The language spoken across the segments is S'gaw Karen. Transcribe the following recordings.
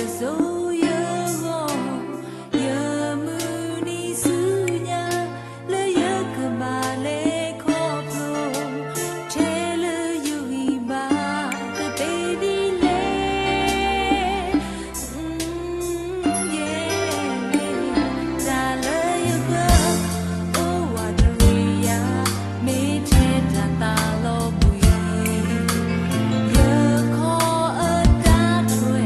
တစိၤယဂီၢ်, ယမုၢ်နံၤဆူညါ, လၢယကဘၣ်လဲၤခီဖျိ, ထဲလၢယဂံၢ်ဘါ, တသ့ဒ်လဲၣ်. တၢ်လၢယပၢ်အိၣ်ဝးတရံးယၤ, မ့ၢ်ထဲတၢ်သးလီၤဘှံး, ယခီအတၢ်ထွဲ,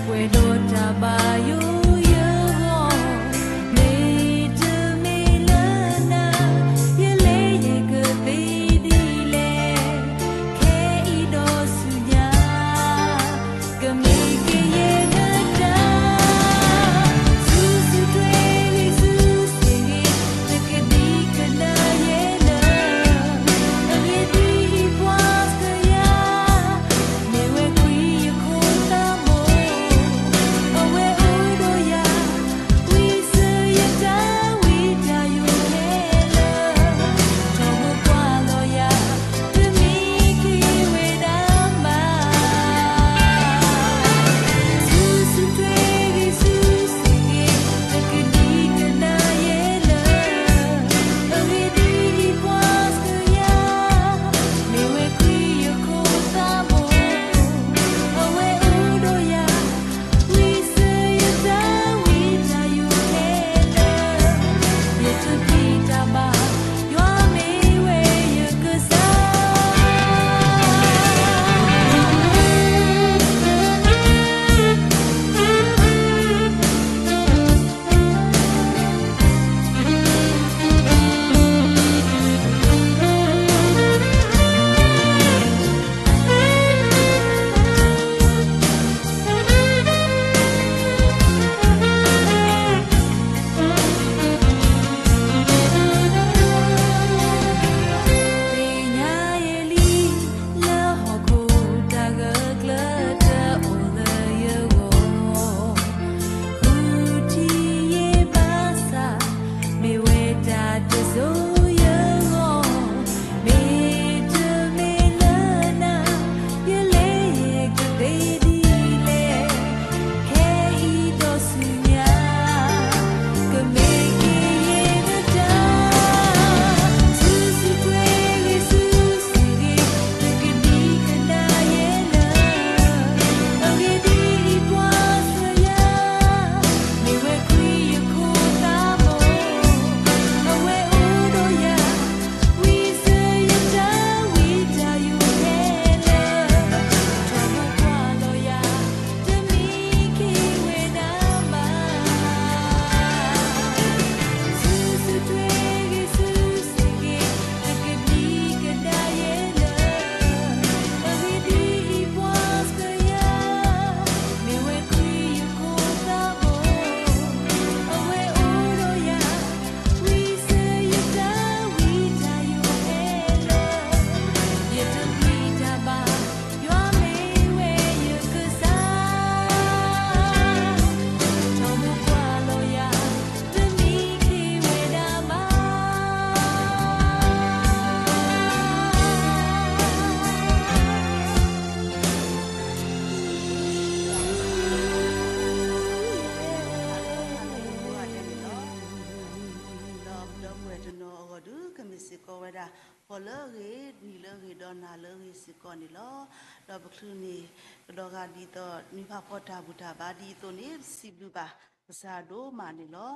ပှဲၤဒီးတၢ်ဘၣ်ယိၣ်ယဂီၢ်, မ့တမ့ၢ်လၢနၤ, ယလဲၤယကသ့ဒ်လဲၣ်. ခဲအံၤဒီးဆူညါ, ကမ့ၢ်ကယဲၢ်နတၢ်, ဆူဆူထွဲဂ့ၤဆူဆူဂ့ၤ, တကဒံကဒါယဲလၢ, အဂ့ၢ်ဒ်အံၤပှၤစၢၤယၤ, မ့ၢ်ဝဲခွံယခိၣ်သးဘိ, အဝဲအိၣ်ဒီးယၤ, ဝံစၢၤယတၢ်ဝံတၢ်ယိာ်ခဲလၢာ်, ထီဘိကွၢ်လီၤယၤ, တမံခ့ဝဲဒၣ်ဘၣ်. ဆူဆူထွဲဂ့ၤဆူဆူဂ့ၤ, တကဒံကဒါယဲလၢ, အဂ့ၢ်ဒ်အံၤပှၤစၢၤယၤ, မ့ၢ်ဝဲခွံယခိၣ်သးဘိ, အဝဲအိၣ်ဒီးယၤ, ဝံစၢၤယတၢ်ဝံတၢ်ယိာ်ခဲလၢာ်, ယတပျံၤတၢ်ဘၣ်, ယွၤမ့ၢ်ဝဲယကစၢ်. သ့ၣ်ညါယဲလံ, လၢဟီၣ်ခိၣ်တၢ်ဂၢၢ်ကျၢၤတအိၣ်လၢယဂီၢ်, ဃုထံၣ်ယဲဘၣ်ဆၣ်, မ့ၢ်ဝဲတၢ်တစိၤယဂီၢ်, မ့တမ့ၢ်လၢနၤ, ယလဲၤယကသ့ဒ်လဲၣ်. ခဲအံၤဒီးဆူညါ, ကမ့ၢ်ကယဲၢ်နတၢ်, ဆူဆူထွဲဂ့ၤဆူဆူဂ့ၤ, တကဒံကဒါယဲလၢ, အဂ့ၢ်ဒ်အံၤပှၤစၢၤယၤ, မ့ၢ်ဝဲခွံယခိၣ်သးဘိ, အဝဲအိၣ်ဒီးယၤ, ဝံစၢၤယတၢ်ဝံတၢ်ယိာ်ခဲလၢာ်, ထီဘိကွၢ်လီၤယၤ, တမံခ့ဝဲဒၣ်ဘၣ်. ဆူဆူထွဲဂ့ၤဆူဆူဂ့ၤ, တကဒံကဒါယဲလၢ, အဂ့ၢ်ဒ်အံၤပှၤစၢၤယၤ, မ့ၢ်ဝဲခွံယခိၣ်သးဘိ, အဝဲအိၣ်ဒီးယၤ, ဝံစၢၤယတၢ်ဝံတၢ်ယိာ်ခဲလၢာ်, ယတပျံၤတၢ်ဘၣ်, ယွၤမ့ၢ်ဝဲယကစၢ်. ထီဘိကွၢ်လီၤယၤ, တမံခ့ဝဲဒၣ်ဘၣ်. ဒီးပဒီပုၢ်ဝဲၢ်တနီၤအဂီၢ်ဒုး ကမ့ၢ်စ့ၢ်ကီးဝဲဒၣ် ဖှီၣ်လၢအဂ့ၤ, နံၤလၢအဂ့ၤ, ဒီးနၤလၢအဂ့ၤစ့ၢ်ကီးန့ၣ်လီၤ. ဒီးပချုးန့ၣ် ကဒီးဂၤဒ်သိး နွံဖးဖီတၢ်ဘူၣ်တၢ်ဘါဒ်အသိးန့ၣ် ပစံးဘျုးဘၣ်ကစၢ်ဒိၣ်မးန့ၣ်လီၤ.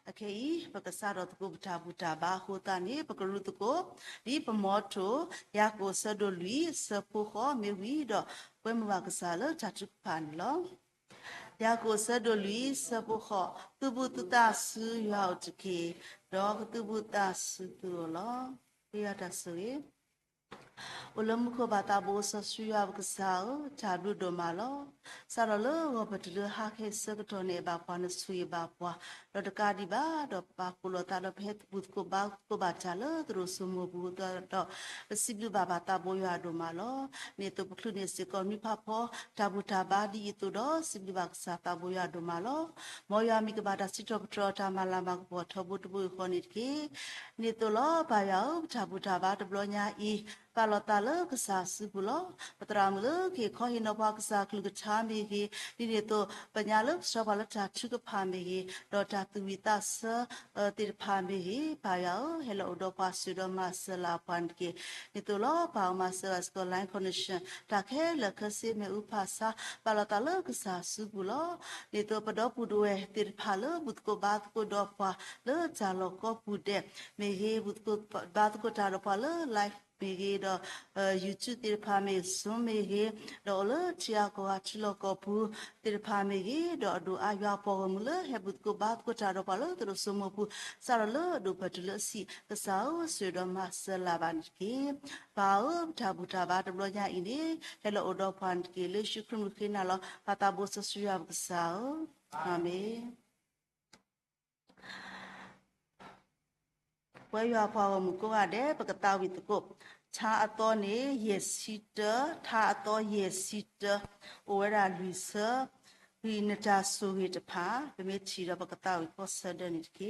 အခဲအံၤ ပကစးထီၣ်သကိးပတၢ်ဘူၣ်တၢ်ဘါအဃိသတးန့ၣ် ပကရူၢ်သကိး ဒ်ပမီထိၣ် ယၤကိာ်အဆၢဒိၣ်လွံၢ် အဆၢဖိဃိးမ့ၢ်ဝံၤဒီး ကွဲမုာ်ဘၣ်ကစၢ်လၢတၢ်ထုကဖၣ်န့ၣ်လီၤ. ယၤကိာ်အဆၢဒိၣ်လွံၢ် အဆၢဖိဃိး, သုးဘူးသုသးဆူယွၤအအိၣ်တက့ၢ်, ဒီးကသုးဘူးသးဆူသုအိၣ်လီၤ. ပယွၤတၢ်ဆိၣ်ဂ့ၤ အိၣ်လၢမူခိၣ်ဘၣ်သးဘိစီဆှံယွၤပကစၢ်ဧၢ, တၢ်ဘျုးဒိၣ်မးလီၤ. စးထီၣ်လၢဂီၤပတုၤလၢဟါခဲအံၤဆၢကတီၢ်န့ၣ် ဘၣ်ပှၤနဆိၣ်ဂ့ၤဘၣ်ပှၤ, ဒီးတကးဒံးဘၣ်ဒီး ပပာ်ဖှိၣ်လိာ်သးဒီး ပဟဲဘူၣ်သကိးဘါသကိးဘၣ်တၢ်လၢသရိာ်စိမိၤပူၤအဃိသတးဒီး ပစံးဘျုးဘၣ်ဘၣ်သးဘိယွၤဒိၣ်မးလီၤ. ဒ်သိးပချုးန့ၣ်စ့ၢ်ကီး နွံဖးဖီ တၢ်ဘူၣ်တၢ်ဘါဒ်အံၤအသိးဒီး စံးဘျုးဘၣ်ကစၢ်သးဘိယွၤဒိၣ်မးလီၤ. မ်ယွၤမံၤကဘၣ်တၢ်စံးထီၣ်ပတြၢၤအီၤ တၢ်မၤလၤမၤကပီၤထီဘိတဘိယူၢ်ဃီန့ၣ်တက့ၢ်. ဒ်သိးလီၤ ပၢ်ယွၤဧၢ, ပတၢ်ဘူၣ်တၢ်ဘါတဘျီညါအံၤ ပာ်လီၤသးလၢကစၢ်စုပူၤလီၤ. ပသရၣ်မုၣ်လၢကဟ့ၣ်ခီဟ့ၣ်နီၤပှၤကစၢ်ကလုၢ်ကထါမ့ၢ်ဂ့ၤ, ဒ်န့ၣ်အသိး ပညါလၢကဆှၢပှၤလၢတၢ်ထုကဖၣ်မ့ၢ်ဂ့ၤ, ဒီးတၢ်သူၣ်ဝံၣ်သးဆၢ သ့ၣ်တဖၣ်မ့ၢ်ဂ့ၤ, ပၢ်ယွၤဧၢ, ဟဲလီၤအိၣ်ဒီးပှၤ ဆှၢဒီးမၤစၢၤလၢပှၤန့ၣ်တက့ၢ်. ဒ်န့ၣ်အသိးလီၤ ပၢ်အိၣ်မၤစၢၤဘၣ်စ့ၢ်ကီး Lion Connection တၢ်ခဲလၢာ်ခဲဆ့ မ့ၣ်အူဖးဆါ ပာ်လီၤသးလၢကစၢ်စုပူၤလီၤ. ဒ်န့ၣ်အသိး ပဒီပုၢ်ဝဲၢ်သ့ၣ်တဖၣ်လၢ ဘူၣ်သကိးဘါသကိးဒီးပှၤလၢတၢ်လီၢ်ကိးပူၤဒဲးမ့ၢ်ဂ့ၤ, ဘူၣ်သကိးဘါသကိးတၢ်ဒီးပှၤလၢ live မ့ၢ်ဂ့ၤ, ဒီး YouTube သ့ၣ်တဖၣ်မ့ၢ် Zoom မ့ၢ်ဂ့ၤ, ဒီးအိၣ်လၢထံဂၤကီၢ်ဂၤထံလီၢ်ကီၢ်ပူၤသ့ၣ်တဖၣ်မ့ၢ်ဂ့ၤ, ဒီးအဒိၣ်အါယွၤပှၤဂီၢ်မုၢ်လၢ ဟဲဘူၣ်သကိးဘါသကိးတၢ်ဒီးပှၤလၢသရိာ်စိမိၤပူၤ စးထီၣ်လၢအဒိၣ်ဖဲတုၤလၢအဆံး, ကစၢ်ဧၢ, ဆှၢဒီးမၤစၢၤလၢပှၤန့ၣ်တက့ၢ်. ပၢ်ဧၢ, ပတၢ်ဘူၣ်တၢ်ဘါတဘျီညါအံၤန့ၣ် ဟဲလီၤအိၣ်ဒီးပှၤန့ၣ်တက့ၢ်. လၢယ့ၣ်ၡူးခရံာ်မုၣ်ဃ့နၤလီၤ. ပၢ်သးဘိစီဆှံယွၤပကစၢ်ဧၢ, အၤမ့ၣ်. ပှဲၤယွၤပှၤဂီၢ်မုၢ်ကိးဂၤဒဲး ပကသးဝံၣ်သကိး ထါအသီန့ၣ် ယဲၢ်ဆံတၢ, ထါအသီယဲၢ်ဆံတၢ, အိၣ်ဝဲဒၣ်လွံၢ်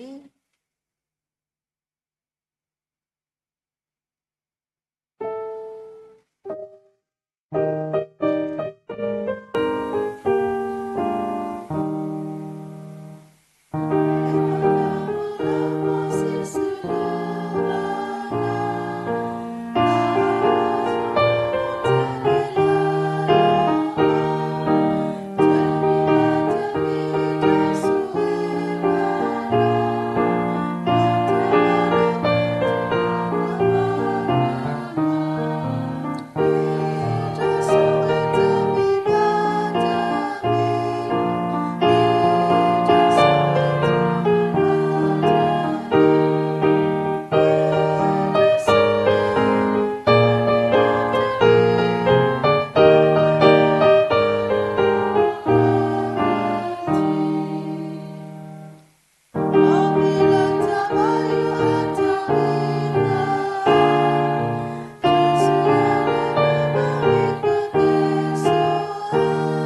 ဆၢ, ဂံၢ်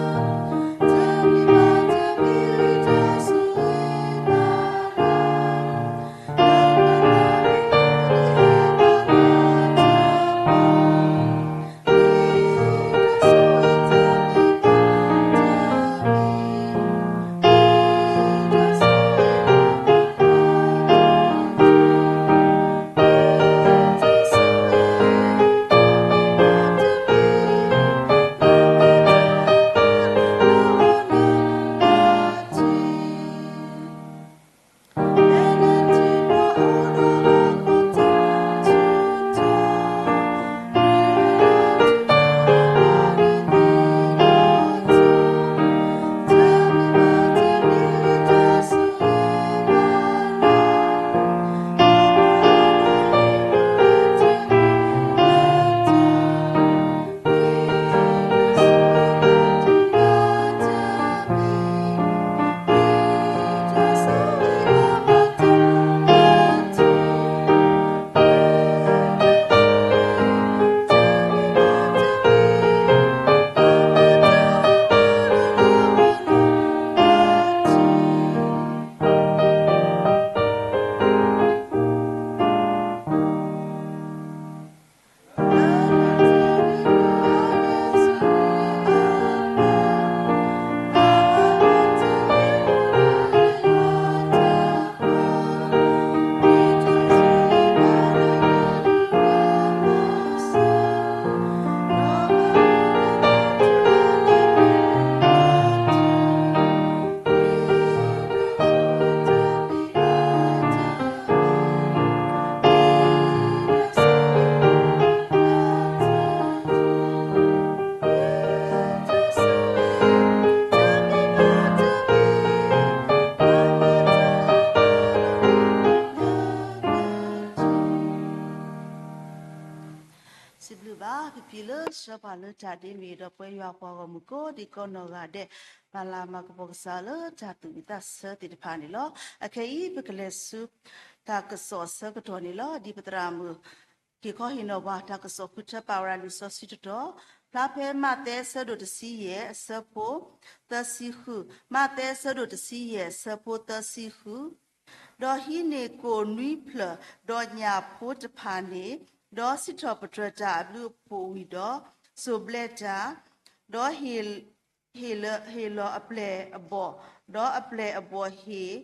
နတၢ်ဆိၣ်ဂ့ၤတဖၣ်, ပမ့ၢ်ထံၣ်ဒီးပကသးဝံၣ်ကီၢ်ဆၢဒၢန့ၣ်တက့ၢ်.စံးဘျုးဘၣ် ဖံဖံလၢဆှၢပှၤလၢတၢ်ဒ့မ့ၢ်ဒီး ပှဲၤယွၤပှၤဂီၢ်မုၢ်ကိးဒံးကိးနီၢ်ဂၤဒဲး မၤလၤမၤကပီၤကစၢ်လၢတၢ်သူၣ်ဝံၣ်သးဆၢသ့ၣ်တဖၣ်န့ၣ်လီၤ. အခဲအံၤ ပကလဲၤဆူ တၢ်ကစီၣ်အဆၢကတီၢ်န့ၣ်လီၤ. ဒ်ပသရၣ်မုၣ် ဟ့ၣ်ခီဟ့ၣ်နီၤပှၤ တၢ်ကစီၣ်ဃုထၢ ပာ်ဝဲဒၣ်လံာ်စီဆှံတတီၤ ဖျါဖဲမးသဲအဆၢဒိၣ်တဆံယဲၢ် အဆၢဖိသၢဆံဃု, မးသဲအဆၢဒိၣ်တဆံယဲၢ် အဆၢဖိသၢဆံဃု, ဒီးဟံးန့ၢ်ကိၣ်နွံဖျၢၣ် ဒီးညၣ်ဖိတဖၣ်န့ၣ် ဒီးစံးထီၣ်ပတြၢၤတၢ်အဘျုးအဖှိၣ်ဝံၤဒီး စိၢ်ဘျဲးတၢ်, ဒီးဟ့ၣ်လီၤအပျဲၢ်အဘီၣ်, ဒီးအပျဲၢ်အဘီၣ်ဟ့ၣ်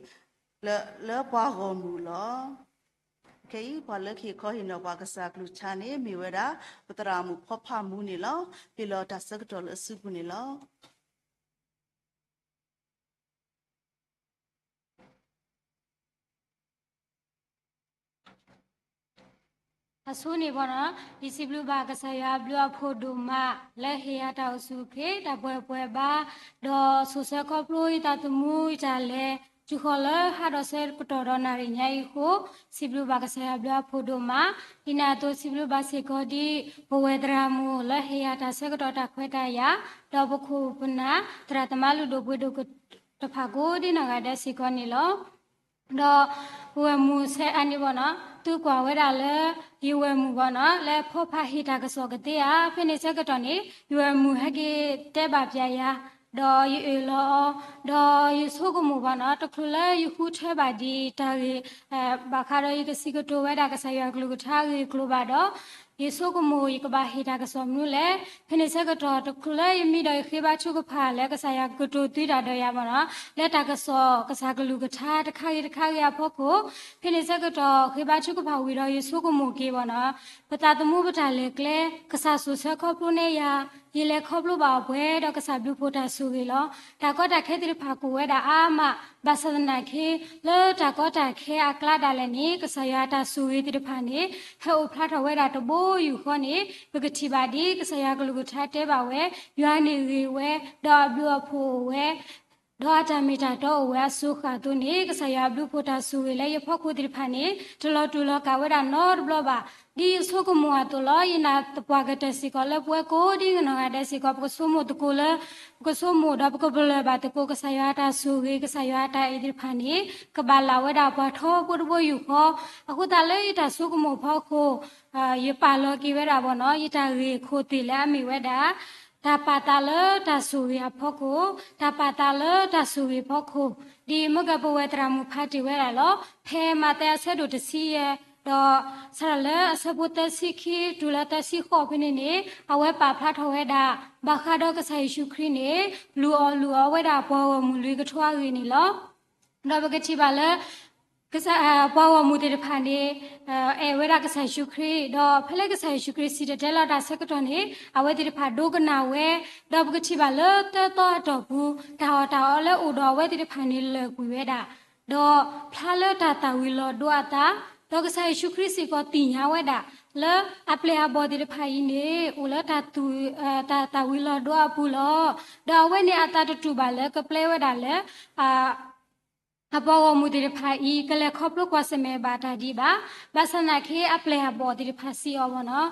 လၢပှၤဂီၢ်မုၢ်လီၤ. ခဲအံၤ ပှၤလၢကဟ့ၣ်ခီဟ့ၣ်နီၤပှၤကစၢ်ကလုၢ်ကထါန့ၣ် မ့ၢ်ဝဲဒၣ် ပသရၣ်မုၣ်ဖီဖးမူန့ၣ်လီၤ. ဟ့ၣ်လီၤတၢ်ဆၢကတီၢ်လၢအစုပူၤန့ၣ်လီၤ. အဆိန့ၣ်ဘၣ်နီၤ, ယစံးဘျုးဘၣ်ကစၢ်ယွၤအဘျုးအဖှိၣ်ဒိၣ်မး လၢဟ့ၣ်ယၤတၢ်အိၣ်ဆူၣ်အိၣ်ချ့ တၢ်ပှဲၤပှဲၤဘါ, ဒီးစိာ်ဆှၢခီဖျိယတၢ်သမူယတၢ်လဲၤ တုၤဃီၤလၢဟါဒီးဆၢကတီၢ်ဒီးနၣ်ရံၣ်ညါအံၤအဃိ, စံးဘျုးဘၣ်ကစၢ်ယွၤအဘျုးအဖှိၣ်ဒိၣ်မး. ဒ်န့ၣ်အသိး စံးဘျုးဘၣ်စ့ၢ်ကီးဒ် ပဝဲသရၣ်မုၣ်လၢဟ့ၣ်ယၤတၢ်ဆၢကတီၢ်တၢ်ခွဲးတၢ်ယာ်, ဒီးပခိၣ်ပနၢ် သရၣ်သမါလုၢ်ဒိၣ်ပှ့ၤဒိၣ်တဖၣ်ကိးဒ်နီၢ်ဂၤဒဲးစ့ၢ်ကီးန့ၣ်လီၤ. ဒီးပဝဲၢ်မုၣ်ဆဲးအါန့ၣ်ဘၣ်နီၤ, သုကွၢ်ဝဲဒၣ်လၢ ယဝဲၢ်မုၣ်ဘၣ်နီၤ လၢဖီဖးဟ့ၣ်တၢ်ကစီၣ်ကသ့ဧါ, ဖဲန့ၣ်ဆၢကတီၢ်န့ၣ် ယဝဲၢ်မုၣ်ဟဲက့ၤတဲဘၣ်ပျဲယၤ, ဒီးယအၢၣ်လီၤအီၤ, ဒီးယဆိကမိၣ်ဘၣ်နီၤ, တချုးလၢယဃုထၢဘၣ်ဒံးတၢ်ဂ့ၢ် ဘၣ်ဃးဒီးယကစံးကတိၤဝဲဒၣ်ကစၢ်ယွၤကလုၢ်ကထါအဂ့ၢ်အကျိၤဘၣ်ဒီး ယဆိကမိၣ်ယကဘၣ်ဟ့ၣ်တၢ်ကစီၣ်မနုၤလဲၣ်. ဖဲန့ၣ်ဆၢကတီၢ် တချုးလၢယမံဒီးယဃ့ဘါထုကဖၣ်လၢကစၢ်ယွၤကတိၤသံတၢ်ဒီးယၤဘၣ်နီၤ, လၢတၢ်ကစီၣ်ကစၢ်ကလုၢ်ကထါတခါဂ့ၤတခါဂ့ၤအဖီခိၣ်, ဖဲန့ၣ်ဆၢကတီၢ် ဃ့ဘါထုကဖၣ်ဝံၤဒီးယဆိကမိၣ်က့ၤဘၣ်နီၤ, ပသးသမူပတၢ်လဲၤကျဲ ကစၢ်စိာ်ဆှၢခီဖျိန့ၢ်ယၤ, ယလဲၤခီဖျိဘၣ်အီၤပှဲၤဒီးကစၢ်ဘျုးဖှိၣ်တၢ်ဆိၣ်ဂ့ၤလီၤ. တၢ်ကီတၢ်ခဲသ့ၣ်တဖၣ်ကအိၣ်ဝဲဒၣ်အါမး, ဘၣ်ဆၣ်သနာ်က့ လၢတၢ်ကီတၢ်ခဲအကျါဒၣ်လဲာ်န့ၣ် ကစၢ်ယွၤအတၢ်ဆိၣ်ဂ့ၤသ့ၣ်တဖၣ်န့ၣ် ဟဲအိၣ်ဖျါထီၣ်ဝဲဒၣ်တဘိယူၢ်ဃီန့ၣ် ပကထံၣ်ဘၣ်ဒ်ကစၢ်ယွၤကလုၢ်ကထါတဲဘၣ်ဝဲ, ယွၤန့ၣ်ဂ့ၤဝဲ, ဒီးအဘျုးအဖှိၣ်အိၣ်ဝဲ ဒီးအတၢ်မ့ၢ်တၢ်တီအိၣ်ဝဲအစိၤဃၣ်အသိးန့ၣ် ကစၢ်ယွၤအဘျုးဖှိၣ်တၢ်ဆိၣ်ဂ့ၤလၢယဖီခိၣ်သ့ၣ်တဖၣ်န့ၣ် တလီၤတူာ်လီၤကာ်ဝဲဒၣ်နီတဘျီဘၣ်. ဒ်ယဆိကမိၣ်အသိးလီၤ. ယနာ်သပှၢ်ကတၢၢ်စ့ၢ်ကီးလၢပဝဲကိးဒ်နီၢ်ဂၤဒဲးစ့ၢ်ကီး ပကဆိကမိၣ်သကိးလၢ ပကဆိကမိၣ်ဒီးပကပလၢၢ်ဘၣ်သကိး ကစၢ်ယွၤအတၢ်ဆိၣ်ဂ့ၤ ကစၢ်ယွၤအတၢ်အဲၣ်သ့ၣ်တဖၣ်န့ၣ် ကဘၣ်လၢ်ဝဲဒၣ်ပှၤထီဘိတဘိယူၢ်ဃီ, အဃိသတးလၢယတၢ်ဆိကမိၣ်ဖီခိၣ် ယပာ်လီၤက့ၤဝဲဒၣ်ဘၣ်နီၤ ယတၢ်ဂ့ၢ်ခိၣ်သ့ၣ်လၢအမ့ၢ်ဝဲဒၣ် တၢ်ပာ်သးလၢတၢ်ဆိၣ်ဂ့ၤအဖီခိၣ်, တၢ်ပာ်သးလၢတၢ်ဆိၣ်ဂ့ၤအဖီခိၣ်, ဒ်မ့ၢ်ကပဝဲသရၣ်မုၣ်ဖးတ့ၢ်ဝဲဒၣ်လီၤ. ဖဲမးသဲအဆၢဒိၣ်တဆံယဲၢ် ဒီးစးထီၣ်လၢအဆၢဖိသၢဆံခံတုၤလၢသၢဆံဃိးဖဲန့ၣ်န့ၣ် အဝဲပာ်ဖျါထီၣ်ဝဲဒၣ် ဘၣ်ဃးဒီးကစၢ်ယ့ၣ်ၡူးခရံာ်န့ၣ် လူၤအီၣ်လူၤအီဝဲဒၣ်ပှၤဂီၢ်မုၢ်လွံၢ်ကထိအဂ့ၢ်န့ၣ်လီၤ. ဒီးပကထံၣ်ဘၣ်လၢ ကစၢ် ပှၤဂီၢ်မုၢ်သ့ၣ်တဖၣ်န့ၣ် အဲၣ်ဝဲဒၣ်ကစၢ်ယ့ၣ်ၡူးခရံာ်, ဒီးဖဲလၢကစၢ်ယ့ၣ်ၡူးခရံာ်စံၣ်တဲၤတဲလီၤတၢ်ဆၢကတီၢ်န့ၣ် အဝဲသ့ၣ်တဖၣ်ဒိကနၣ်ဝဲ, ဒီးပကထံၣ်ဘၣ်လၢသၢသီအတီၢ်ပူၤ တၢ်အီၣ်တၢ်အီလၢအိၣ်ဒီးအဝဲသ့ၣ်တဖၣ်န့ၣ်လၢာ်ကွံာ်ဝဲဒၣ်, ဒီးဖျါလၢတၢ်သၣ်ဝံၤလီၤဒိအသး, ဒီးကစၢ်ယ့ၣ်ၡူးခရံာ်စ့ၢ်ကီးသ့ၣ်ညါဝဲဒၣ် လၢအပျဲၢ်အဘီၣ်သ့ၣ်တဖၣ်အံၤန့ၣ် အိၣ်လၢတၢ်သူၣ် တၢ်သၣ်ဝံၤလီၤဒိအပူၤလီၤ. ဒီးအဝဲန့ၣ်အသးတတူၢ်ဘၣ်လၢကပျဲဝဲဒၣ်လၢ အပှၤဂီၢ်မုၢ်သ့ၣ်တဖၣ်အံၤ ကလဲၤခီဖျိကွၢ်ဆၢၣ်မဲာ်ဘၣ်တၢ်ဒံးဘၣ်. ဘၣ်ဆၣ်သနာ်က့ အပျဲၢ်အဘီၣ်သ့ၣ်တဖၣ်စံးအီၤဘၣ်နီၤ,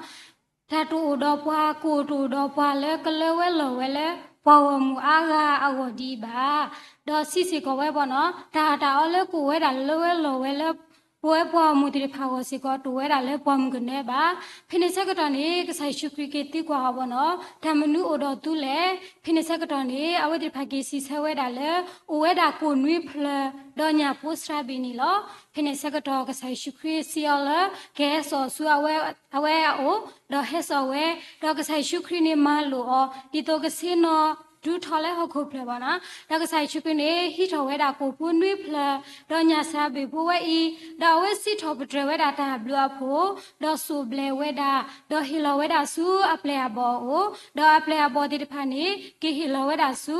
တၢ်တအိၣ်ဒီးပှၤ ကအိၣ်တအိၣ်ဒီးပှၤလၢကလၢဝဲလီၤဝဲလၢပှၤဂီၢ်မုၢ်အါဂၤအဂီၢ်ဒံးဘၣ်. ဒီးစံးစ့ၢ်ကီးဝဲဘၣ်နီၤ, တၢ်အီၣ်တၢ်အီလၢကအိၣ်ဝဲဒၣ်လၢဝဲလီၤဝဲလၢ ပဝဲပှၤဂီၢ်မုၢ်သ့ၣ်တဖၣ်အဂီၢ်စ့ၢ်ကီး တအိၣ်ဝဲဒၣ်လၢပှၤမုၢ်ကနၢဘၣ်. ဖဲန့ၣ်ဆၢကတီၢ်န့ၣ် ကစၢ်ယ့ၣ်ၡူးခရံာ်က့ၤသံကွၢ်အီၤဘၣ်နီၤ, တၢ်မနုၤအိၣ်ဒီးသုလဲၣ်. ဖဲန့ၣ်ဆၢကတီၢ်န့ၣ် အဝဲသ့ၣ်တဖၣ်က့ၤစံးဆၢဝဲဒၣ်လၢ အိၣ်ဝဲဒၣ်ကိၣ်နွံဖျၢၣ် ဒီးညၣ်ဖိစှၤဘ့ၣ်န့ၣ်လီၤ. ဖဲန့ၣ်ဆၢကတီၢ် ကစၢ်ယ့ၣ်ၡူးခရံာ်စံးအီၤလၢ ကဟဲစိာ်ဆူအဝဲအအိၣ်, ဒီးဟဲစိာ်ဝဲ, ဒီးကစၢ်ယ့ၣ်ၡူးခရံာ်န့ၣ်မၤလိာ်အီၤ ဒ်သိးကဆ့ၣ်နီၤ ဒူထီၣ်လၢဟီၣ်ခိၣ်ဖျၢၣ်ဘၣ်နီၤ. ဒီးကစၢ်ယ့ၣ်ၡူးခရံာ်န့ၣ် ဟံးထီၣ်ဝဲဒၣ်ကိၣ်ဖိနွံဖျၢၣ် ဒီးညၣ်စှၤဘ့ၣ်ဖိဝဲအံၤ, ဒီးအဝဲစံးထီၣ်ပတြၢၤဝဲဒၣ်တၢ်ဘျုးအဖှိၣ်, ဒီးစိၢ်ဘျဲးဝဲဒၣ်, ဒီးဟ့ၣ်လီၤဝဲဒၣ်ဆူအပျဲၢ်အဘီၣ်အအိၣ်, ဒီးအပျဲၢ်အဘီၣ်သ့ၣ်တဖၣ်န့ၣ် က့ၤဟ့ၣ်လီၤဝဲဒၣ်ဆူ